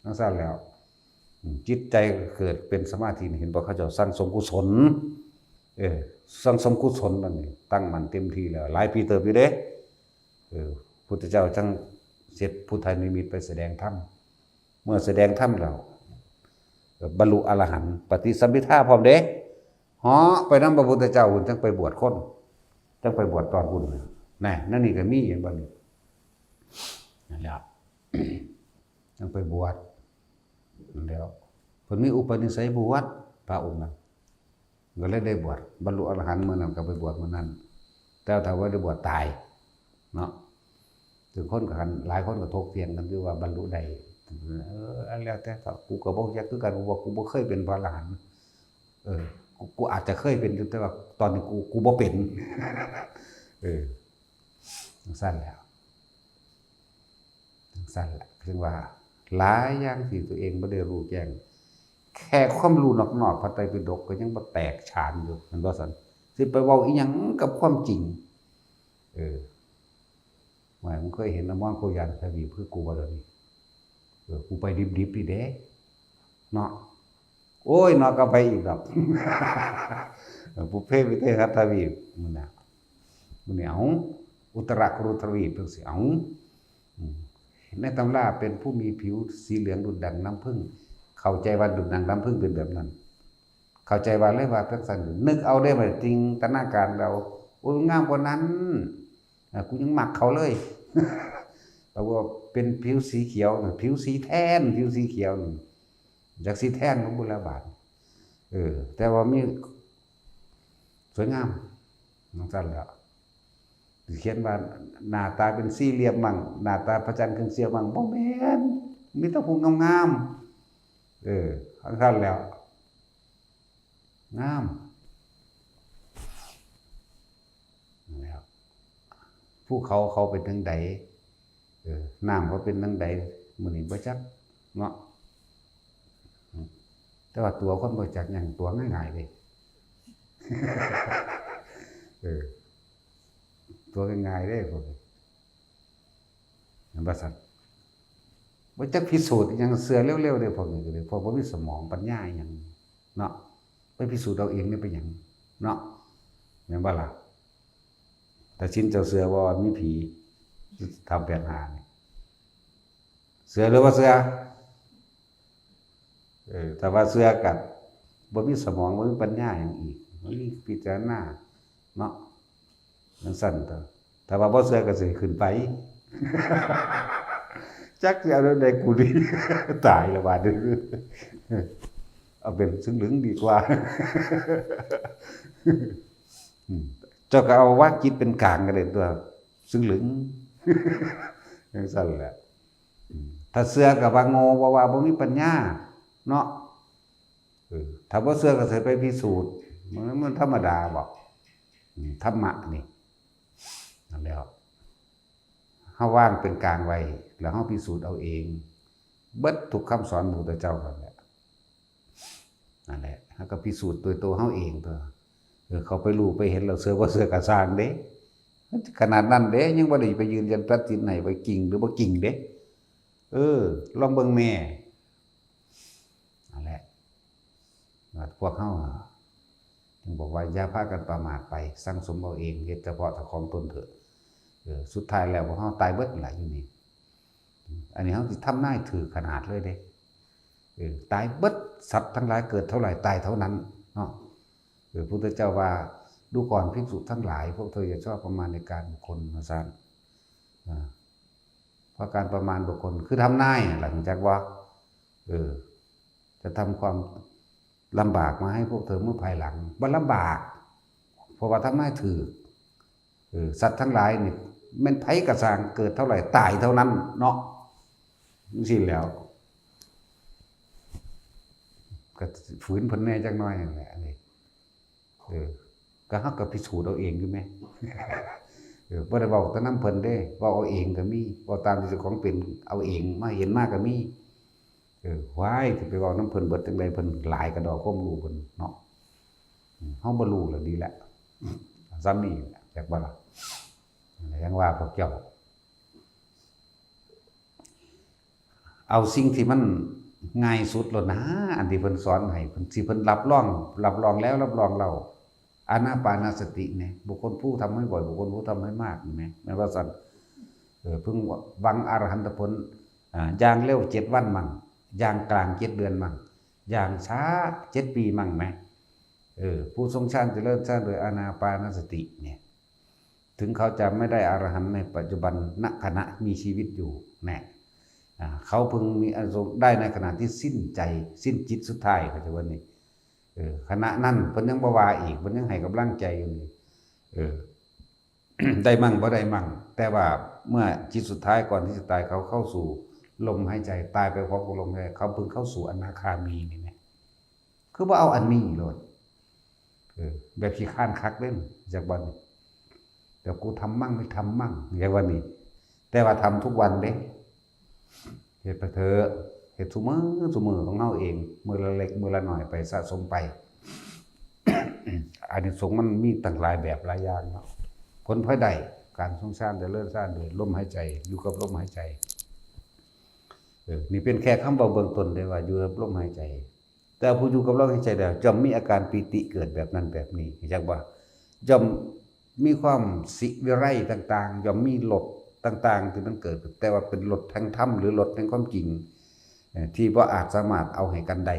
ຈັ່ງຊັ້ນແລ້ວ ອືມ ຈິດໃຈເກີດເປັນສະມາທິ ເຫັນບໍ່? ເຂົາເຈົ້າສັ່ງສົມກຸສົນ ເອີ ສັ່ງສົມກຸສົນ ມັນນີ້ຕັ້ງໝັ້ນເຕັມທີ່ແລ້ວ ຫຼາຍປີເຕີບຢູ່ເດ້ ເອີ ພຸດທະເຈົ້າຈັ່ງເສັດພຸດທະນິມິດໄປສະແດງທຳ ເມື່ອສະແດງທຳແລ້ວ ເອີ ບັນລຸອະລະຫັນ ປະຕິສຳພິທາພ້ອມເດ້ ເຫາະໄປນຳພະພຸດທະເຈົ້າພຸ້ນ ຈັ່ງໄປບວດຄົນ ຈັ່ງໄປບວດຕອນພຸ້ນ ນະ ແນວນີ້ກໍມີ ເຫັນບໍ່ນີ້? ນັ້ນແຫຼະ ຈັ່ງໄປບວດ ນັ້ນແຫຼະ ເພິ່ນມີອຸປະນິໄສບວດ ພະອົງນັ້ນ ກໍເລີຍໄດ້ບວດ ບັນລຸອະລະຫັນມື້ນັ້ນກໍໄປບວດມື້ນັ້ນ ແຕ່ຖ້າວ່າໄດ້ບວດຕາຍເນາະ ຄືຄົນກໍ ຫຼາຍຄົນກໍຖົກຖຽງກັນຢູ່ວ່າບັນລຸໄດ້ ເອີ ແລ້ວແຕ່ ຖ້າ ກູກໍບໍ່ຮູ້ຈັກຄືກັນ ເພາະວ່າກູບໍ່ເຄີຍເປັນພະອະລະຫັນ. ເອີ ກູ ກູອາດຈະເຄີຍເປັນຢູ່ ແຕ່ວ່າຕອນນີ້ກູ ກູບໍ່ເປັນ. ເອີ ຈັ່ງຊັ້ນແຫຼະ ຈັ່ງຊັ້ນແຫຼະ ເຖິງວ່າຫຼາຍຢ່າງທີ່ຕົວເອງບໍ່ໄດ້ຮູ້ແຈ້ງ ແຄ່ຄວາມຮູ້ນອກໆພະໄຕປິດົກກໍຍັງບໍ່ແຕກສານຢູ່ ແມ່ນບໍ່ຊັ້ນ? ຊິໄປເວົ້າອີ່ຫຍັງກັບຄວາມຈິງ? ເອີ ວ່າ ມຶງເຄີຍເຫັນອະມອນໂຄຍານທະວີບຄືກູບໍ່ດຽວນີ້? ເອີ ກູໄປດິບໆນີ້ເດ້ເນາະ. ໂອ້ຍ ເນາະ ກໍໄປອີກດອກ ເອີ ປຸບເພວິເທຫະທະວີບ ມື້ໜ້າ ມື້ນີ້ ເອົາ ອຸດຕະຣະກຸລຸທະວີບ ຈັ່ງຊີ້ ເອົາ ອືມ ໃນຕຳລາເປັນຜູ້ມີຜິວສີເຫຼືອງດຸດດັ່ງນ້ຳເຜິ້ງ ເຂົ້າໃຈວ່າດຸດດັ່ງນ້ຳເຜິ້ງເປັນແບບນັ້ນ ເຂົ້າໃຈວ່າເລີຍວ່າຈັ່ງຊັ້ນ ນຶກເອົາເດ້ ບາດນີ້ຈິນຕະນາການເອົາ ໂອ້ຍ ງາມກວ່ານັ້ນ ອ່າ ກູຍັງມັກເຂົາເລີຍ ແຕ່ວ່າເປັນຜິວສີຂຽວ ຜິວສີແທນ ຜິວສີຂຽວນີ້ ຈັກສີແທນຂອງບຸນລະບາດ ເອີ ແຕ່ວ່າມີສວຍງາມ ຈັ່ງຊັ້ນແຫຼະ. ຊິຂຽນວ່າໜ້າຕາເປັນສີ່ຫຼ່ຽມມັ້ງ ໜ້າຕາພະຈັນເຄິ່ງສ່ຽວມັ້ງ ບໍ່ແມ່ນ ມີແຕ່ຜູ້ງາມໆ ເອີ ຈັ່ງຊັ້ນແຫຼະ ງາມ ນັ້ນແຫຼະ ພູເຂົາເຂົາເປັນຈັ່ງໃດ ເອີ ນ້ຳເຂົາເປັນຈັ່ງໃດ ມື້ນີ້ບໍ່ຈັກເນາະ ແຕ່ວ່າຕົວະຄົນບໍ່ຈັກຫຍັງ ຕົວະງ່າຍໆເດ້ ເອີ ຕົວະງ່າຍໆເດ້ພວກນີ້ ແມ່ນບໍ່ຊັ້ນ? ບໍ່ຈັກພິສູດອີ່ຫຍັງ ເຊື່ອເລັວໆເດ້ພວກນີ້ກໍເດ້ ພວກບໍ່ມີສະໝອງປັນຍາອີ່ຫຍັງເນາະ ໄປພິສູດເອົາເອງນີ້ເປັນຫຍັງເນາະ ແມ່ນບໍ່ລະ? ຕາຊິນ ເຈົ້າເຊື່ອບໍ່ວ່າມີຜີ? ທ້າວແປດຫ້ານີ້ ເຊື່ອຫຼືບໍ່ເຊື່ອ? ເອີ ຖ້າວ່າເຊື່ອກໍບໍ່ມີສະໝອງ ບໍ່ມີປັນຍາຫຍັງອີກ ບໍ່ມີພິຈາລະນາເນາະ ຈັ່ງຊັ້ນຕົວະ ຖ້າວ່າບໍ່ເຊື່ອກໍຊິໃຫ້ຂຶ້ນໄປ ຈັກຊິເອົາແນວໃດ ກູນີ້ຕາຍແລ້ວບາດນີ້ ເອົາເປັນຊຶງລຶງດີກວ່າ ເຈົ້າກໍເອົາວາງຈິດເປັນກາງກໍໄດ້ຕົວະ ຊຶງລຶງ ຈັ່ງຊັ້ນແຫຼະ. ອືມ ຖ້າເຊື່ອກໍວ່າໂງ່ ບໍ່ວ່າບໍ່ມີປັນຍາເນາະ ເອີ ຖ້າບໍ່ເຊື່ອກໍຊິໄປພິສູດ ມັນ ມັນທຳມະດາບໍ? ອືມ ທຳມະນີ້ ນັ້ນແຫຼະ ເຮົາວາງເປັນກາງໄວ້ ແລ້ວເຮົາພິສູດເອົາເອງ ເບິດທຸກຄຳສອນຂອງພະພຸດທະເຈົ້ານັ້ນແຫຼະ. ນັ້ນແຫຼະ ເຮົາກໍພິສູດໂດຍຕົວເຮົາເອງຕົວະ ເອີ ເຂົາໄປຮູ້ໄປເຫັນແລ້ວ ເຊື່ອບໍ່ເຊື່ອກໍຊ່າງເດ້ ຂະໜາດນັ້ນເດ້ ຍັງບໍ່ໄດ້ໄປຢືນຢັນຕັດສິນໃຫ້ວ່າຈິງຫຼືບໍ່ຈິງເດ້ ເອີ ລອງເບິ່ງແດ່. ນັ້ນແຫຼະ ພວກເຮົາຈຶ່ງບອກວ່າ ຢ່າພາກັນປະໝາດໄປ ສັ່ງສົມເອົາເອງ ເຮັດສະເພາະເຈົ້າຂອງຕົນເຖີ້ດ ເອີ ສຸດທ້າຍແລ້ວພວກເຮົາຕາຍເບິດລະຢູ່ນີ້ ອັນນີ້ເຮົາຊິທຳນາຍຖືກຂະໜາດເລີຍເດ້. ເອີ ຕາຍເບິດ ສັດທັງຫຼາຍເກີດເທົ່າໃດຕາຍເທົ່ານັ້ນເນາະ ເອີ ພຸດທະເຈົ້າວ່າ ດູກ່ອນພິກສຸທັງຫຼາຍ ພວກເຈົ້າຢ່າຊອບປະມານໃນການບຸກຄົນ ວ່າຊັ້ນ ເອີ ເພາະການປະມານບຸກຄົນຄືທຳນາຍຫັ້ນລະ ຮູ້ຈັກບໍ່? ເອີ ຈະທຳຄວາມລຳບາກມາໃຫ້ພວກເຈົ້າເມື່ອພາຍຫຼັງ ບໍ່ລຳບາກ ເພາະວ່າທຳນາຍຖືກ. ເອີ ສັດທັງຫຼາຍນີ້ແມ່ນໃຜກໍຊ່າງ ເກີດເທົ່າໃດຕາຍເທົ່ານັ້ນເນາະ ຈັ່ງຊີ້ແຫຼ້ວ ກໍຝືນເພິ່ນແດ່ຈັກໜ້ອຍຫັ້ນແຫຼະ ອັນນີ້ ເອີ ກໍເຮົາກໍພິສູດເອົາເອງຢູ່ແມ ເອີ ບໍ່ໄດ້ເວົ້າແຕ່ນຳເພິ່ນເດ້ ເວົ້າເອົາເອງກໍມີ ເວົ້າຕາມທີ່ເຈົ້າຂອງເປັນເອົາເອງ ມາເຫັນມາກໍມີ. ເອີ ຫວາຍ ຊິໄປເວົ້ານຳເພິ່ນເບິດຈັ່ງໃດ ເພິ່ນຫຼາຍກະດອກຄວາມຮູ້ເພິ່ນເນາະ ເຮົາບໍ່ຮູ້ລະດີແຫຼະ ສ່ຳນີ້ແຫຼະ ຈັກບໍ່ລະ ຍັງວ່າພວກເຈົ້າ ເອົາສິ່ງທີ່ມັນງ່າຍສຸດໂລດນາ ອັນທີ່ເພິ່ນສອນໃຫ້ ເພິ່ນ ທີ່ເພິ່ນຮັບຮອງ ຮັບຮອງແລ້ວ ຮັບຮອງເລົ່າ ອານາປານະສະຕິແໝ ບຸກຄົນຜູ້ທຳໃຫ້ບ່ອຍ ບຸກຄົນຜູ້ທຳໃຫ້ມາກແໝ ແມ່ນວ່າຊັ້ນ ເອີ ເພິ່ງຫວັງອະລະຫັນຕະຜົນ ອ່າ ຢ່າງເລັວເຈັດວັນມັ້ງ ຢ່າງກາງເຈັດເດືອນມັ້ງ ຢ່າງຊ້າເຈັດປີມັ້ງແໝ ເອີ ຜູ້ຊົງຊານຈະເລີນຊານໂດຍອານາປານະສະຕິແໝ ເຖິງເຂົາຈະໄມ່ໄດ້ອະລະຫັນໃນປັດຈຸບັນ ນະຂະນະມີຊີວິດຢູ່ແໝ ອ່າ ເຂົາເພິ່ງມີອານິສົງໄດ້ໃນຂະນະທີ່ສິ້ນໃຈ ສິ້ນຈິດສຸດທ້າຍ ເຂົາຈະວ່ານີ້ ເອີ ຂະນະນັ້ນເພິ່ນຍັງບໍ່ວ່າອີກ ເພິ່ນຍັງໃຫ້ກຳລັງໃຈຢູ່ນີ້ ເອີ ໄດ້ມັ້ງບໍ່ໄດ້ມັ້ງ ແຕ່ວ່າເມື່ອຈິດສຸດທ້າຍກ່ອນທີ່ຈະຕາຍ ເຂົາເຂົ້າສູ່ ລົມຫາຍໃຈ ຕາຍໄປພ້ອມກັບລົມຫາຍໃຈ ເຂົາເພິ່ງເຂົ້າສູ່ອະນາຄາມີນີ້ແຫຼະ ຄືບໍ່ເອົາອັນນີ້ໂລດ ເອີ ແບບຂີ້ຄ້ານຄັກເດ້ ຈັກບັດນີ້ ແບບ กูทำมั่งไม่ทำมั่ง ຈັກບັດນີ້ ແຕ່ວ່າທຳທຸກວັນເດ້ ເຮັດໄປເຖາະ ເຮັດຊຸມື້ ຊຸມື້ຂອງເຮົາເອງ ມື້ລະເລັກມື້ລະໜ້ອຍໄປ ສະສົມໄປ ອານິສົງມັນມີຕັ້ງຫຼາຍແບບຫຼາຍຢ່າງເນາະ ຜົນພອຍໄດ້ ການຊົງຊານຈະເລີນຊານໂດຍລົມຫາຍໃຈ ຢູ່ກັບລົມຫາຍໃຈ ເອີ ນີ້ເປັນແຄ່ຄຳເວົ້າເບື້ອງຕົ້ນເດ້ວ່າຢູ່ກັບລົມຫາຍໃຈ ແຕ່ຜູ້ຢູ່ກັບລົມຫາຍໃຈແລ້ວ ຍ່ອມມີອາການປີຕິເກີດແບບນັ້ນແບບນີ້ ຮູ້ຈັກບໍ່? ຍ່ອມມີຄວາມສິວິໄລຕ່າງໆ ຍ່ອມມີລົດຕ່າງໆ ທີ່ມັນເກີດ ແຕ່ວ່າເປັນລົດແຫ່ງທຳ ຫຼື ລົດແຫ່ງຄວາມຈິງ ເອີ ທີ່ບໍ່ອາດສາມາດເອົາໃຫ້ກັນໄດ້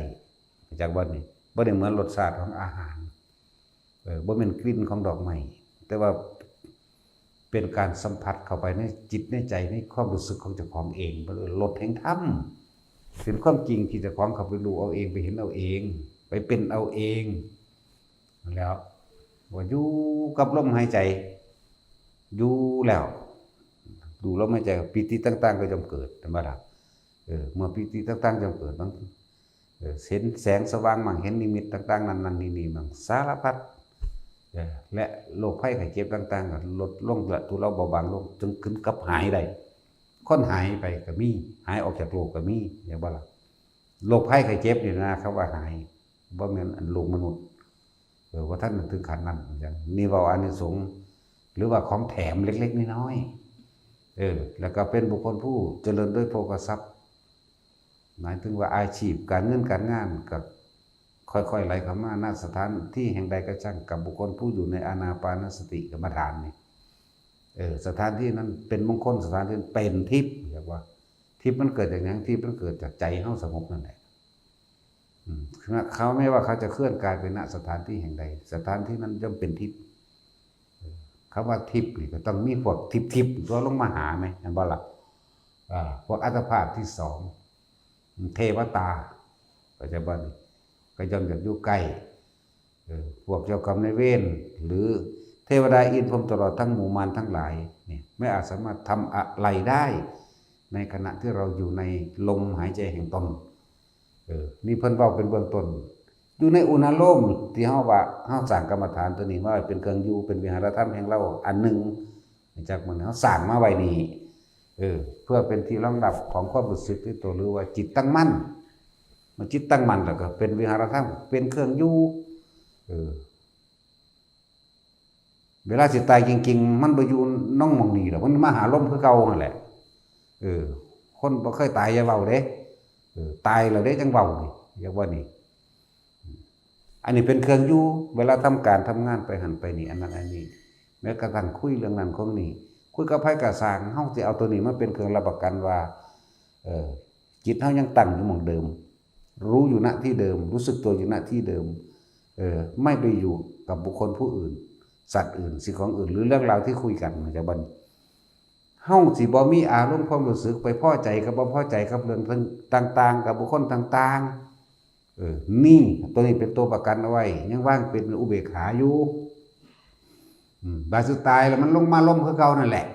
ຮູ້ຈັກບໍ່ນີ້? ບໍ່ໄດ້ເໝືອນລົດຊາດຂອງອາຫານ ເອີ ບໍ່ແມ່ນກິ່ນຂອງດອກໄມ້ ແຕ່ວ່າເປັນການສຳຜັດເຂົ້າໄປໃນຈິດໃນໃຈ ໃນຄວາມຮູ້ສຶກຂອງເຈົ້າຂອງເອງ ເປັນລົດແຫ່ງທຳ ເປັນຄວາມຈິງທີ່ເຈົ້າຂອງເຂົ້າໄປຮູ້ເອົາເອງ ໄປເຫັນເອົາເອງ ໄປເປັນເອົາເອງ ແລ້ວວ່າຢູ່ກັບລົມຫາຍໃຈ ຢູ່ແລ້ວ ດູລົມຫາຍໃຈ ປີຕິຕ່າງໆກໍຍ່ອມເກີດ ເຫັນບໍ່ລະ? ເອີ ເມື່ອປີຕິຕ່າງໆຍ່ອມເກີດ ບາງ ເອີ ເຫັນແສງສະຫວ່າງໝັ່ງ ເຫັນນິມິດຕ່າງໆ ນັ້ນໆ ນີ້ໆ ໝັ່ງ ສາລະພັດ ເອີ ແລະ ໂລກໄພໄຂ້ເຈັບຕ່າງໆ ກໍລົດລົງ ແລະ ທຸເລົາເບົາບາງລົງ ຈຶ່ງຂຶ້ນກັບຫາຍໄດ້ ຄົນຫາຍໄປກໍມີ ຫາຍອອກຈາກໂລກກໍມີ ເຫັນບໍ່ລະ? ໂລກໄພໄຂ້ເຈັບນີ້ນະ ຄຳວ່າຫາຍ ບໍ່ແມ່ນອັນໂລກມະນຸດ ເອີ ບໍ່ທັນໄດ້ເຖິງຂັ້ນນັ້ນ ຫຍັງ ນີ້ເວົ້າອານິສົງ ຫຼືວ່າຂອງແຖມເລັກໆນ້ອຍໆ ເອີ ແລ້ວກໍເປັນບຸກຄົນຜູ້ຈະເລີນໂດຍໂພຄະຊັບ ໝາຍເຖິງວ່າອາຊີບ ການເງິນການງານກໍຄ່ອຍໆໄຫຼເຂົ້າມາ ນະສະຖານທີ່ແຫ່ງໃດກໍຊ່າງ ກັບບຸກຄົນຜູ້ຢູ່ໃນອານາປານະສະຕິກຳມະຖານນີ້ ເອີ ສະຖານທີ່ນັ້ນເປັນມົງຄົນ ສະຖານທີ່ນັ້ນເປັນທິບ ເອີ້ນວ່າທິບມັນເກີດຈາກຫຍັງ? ທິບມັນເກີດຈາກໃຈເຮົາສະຫງົບນັ້ນແຫຼະ ອືມ ເຂົາແມ້ວ່າເຂົາຈະເຄື່ອນກາຍໄປ ນະ ສະຖານທີ່ແຫ່ງໃດ ສະຖານທີ່ນັ້ນຍ່ອມເປັນທິບ ເອີ ຄຳວ່າທິບນີ້ກໍຕ້ອງມີພວກທິບໆຕົວະລົງມາຫາແມ່ນບໍ່ລະ? ອາ ພວກອັດຕະພາບທີສອງ ເທວະຕາ ເຂົ້າໃຈບໍ່ນີ້? ກໍຍ່ອມຢາກຢູ່ໃກ້ ເອີ ພວກເຈົ້າກຳນາຍເວນ ຫຼື ເທວະດາອິນພົມ ຕະຫຼອດທັງໝູ່ມານທັງຫຼາຍນີ້ ໄມ່ອາດສາມາດທຳອະໄລໄດ້ ໃນຂະນະທີ່ເຮົາຢູ່ໃນລົມຫາຍໃຈແຫ່ງຕົນ ເອີ ນີ້ເພິ່ນເວົ້າເປັນເບື້ອງຕົ້ນ ຢູ່ໃນອຸນາໂລມທີ່ເຮົາວ່າ ເຮົາສ້າງກຳມະຖານຕົວນີ້ມາໄວ້ເປັນເຄື່ອງຢູ່ ເປັນວິຫາລະທຳແຫ່ງເຮົາອັນໜຶ່ງ ຈາກມັນເຮົາສ້າງມາໄວ້ນີ້ ເອີ ເພື່ອເປັນທີ່ຮອງຮັບຂອງຄວາມຮູ້ສຶກໃນຕົວ ຫຼືວ່າຈິດຕັ້ງໝັ້ນ ເມື່ອຈິດຕັ້ງໝັ້ນແລ້ວກໍເປັນວິຫາລະທຳ ເປັນເຄື່ອງຢູ່ ເອີ ເວລາຊິຕາຍຈິງໆ ມັນບໍ່ຢູ່ນອງໝ່ອງນີ້ດອກ ມັນມາຫາລົມຄືເກົ່າຫັ້ນແຫຼະ ເອີ ຄົນບໍ່ເຄີຍຕາຍຢ່າເວົ້າເດ້ ເອີ ຕາຍແລ້ວເດ້ຈັ່ງເວົ້ານີ້ ຢາກວ່ານີ້ ອັນນີ້ເປັນເຄື່ອງຢູ່ ເວລາທຳການທຳງານໄປຫັ້ນໄປນີ້ ອັນນັ້ນອັນນີ້ ແມ້ກະທັ້ງຄຸຍເລື່ອງນັ້ນຂອງນີ້ ຄຸຍກັບໃຜກະຊ່າງ ເຮົາຊິເອົາໂຕນີ້ມາເປັນເຄື່ອງຮັບປະກັນວ່າ ເອີ ຈິດເຮົາຍັງຕັ້ງຢູ່ໝ່ອງເດີມ ຮູ້ຢູ່ ณ ທີ່ເດີມ ຮູ້ສຶກຕົວຢູ່ ณ ທີ່ເດີມ ເອີ ໄມ່ໄປຢູ່ກັບບຸກຄົນຜູ້ອື່ນ ສັດອື່ນ ສິ່ງຂອງອື່ນ ຫຼືເລື່ອງລາວທີ່ຄຸຍກັນ ເຂົ້າໃຈບໍ່? ເຮົາຊິບໍ່ມີອາລົມຄວາມຮູ້ສຶກ ໄປພໍໃຈກັບບໍ່ພໍໃຈກັບເລື່ອງຕ່າງໆ ກັບບຸກຄົນຕ່າງໆ ເອີ ນີ້ ໂຕນີ້ເປັນໂຕປະກັນເອົາໄວ້ ຍັງວາງເປັນອຸເບກຂາຢູ່ ອືມ ບາດສຸດທ້າຍແລ້ວມັນລົງມາລົມຄືເກົ່ານັ້ນແຫຼະ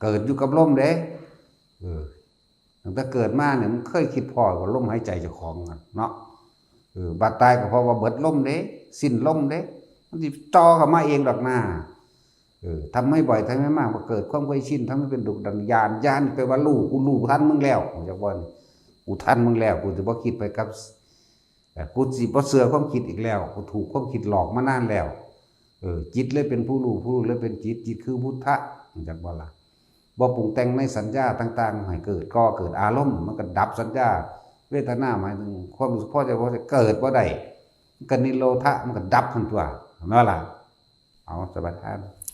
ເກີດຢູ່ກັບລົມເດ້ ເອີ ຕັ້ງແຕ່ເກີດມານີ້ ມັນເຄີຍຄິດພໍ້ວ່າລົມຫາຍໃຈເຈົ້າຂອງເນາະ ເອີ ບາດຕາຍກໍເພາະວ່າເບິດລົມເດ້ ສິ້ນລົມເດ້ ມັນຊິຕໍ່ເຂົ້າມາເອງດອກນາ ເອີ ທຳໃຫ້ບ່ອຍ ທຳໃຫ້ມາກ ມັນເກີດຄວາມເຄີຍຊິນ ທຳໃຫ້ເປັນດຸກດັນ ຢ້ານ ຢ້ານແປວ່າຮູ້ ກູຮູ້ທັນມຶງແລ້ວ ຮູ້ຈັກບໍ່? ກູທັນມຶງແລ້ວ ກູຊິບໍ່ຄິດໄປກັບ ເອີ ກູຊິບໍ່ເຊື່ອຄວາມຄິດອີກແລ້ວ ກູຖືກຄວາມຄິດຫຼອກມານານແລ້ວ ເອີ ຈິດເລີຍເປັນຜູ້ຮູ້ ຜູ້ຮູ້ເລີຍເປັນຈິດ ຈິດຄືພຸດທະ ຮູ້ຈັກບໍ່ລະ? ບໍ່ປຸງແຕ່ງໃນສັນຍາຕ່າງໆ ໃຫ້ເກີດ ກໍ່ເກີດອາລົມ ມັນກໍດັບສັນຍາ ເວທະນາ ໝາຍເຖິງຄວາມຮູ້ສຶກພໍໃຈ ບໍ່ພໍໃຈ ເກີດບໍ່ໄດ້ ມັນກໍນິໂຣທະ ມັນກໍດັບຫັ້ນຕົວະ ເຫັນບໍ່ລະ? ເອົາ ສະມາທານ.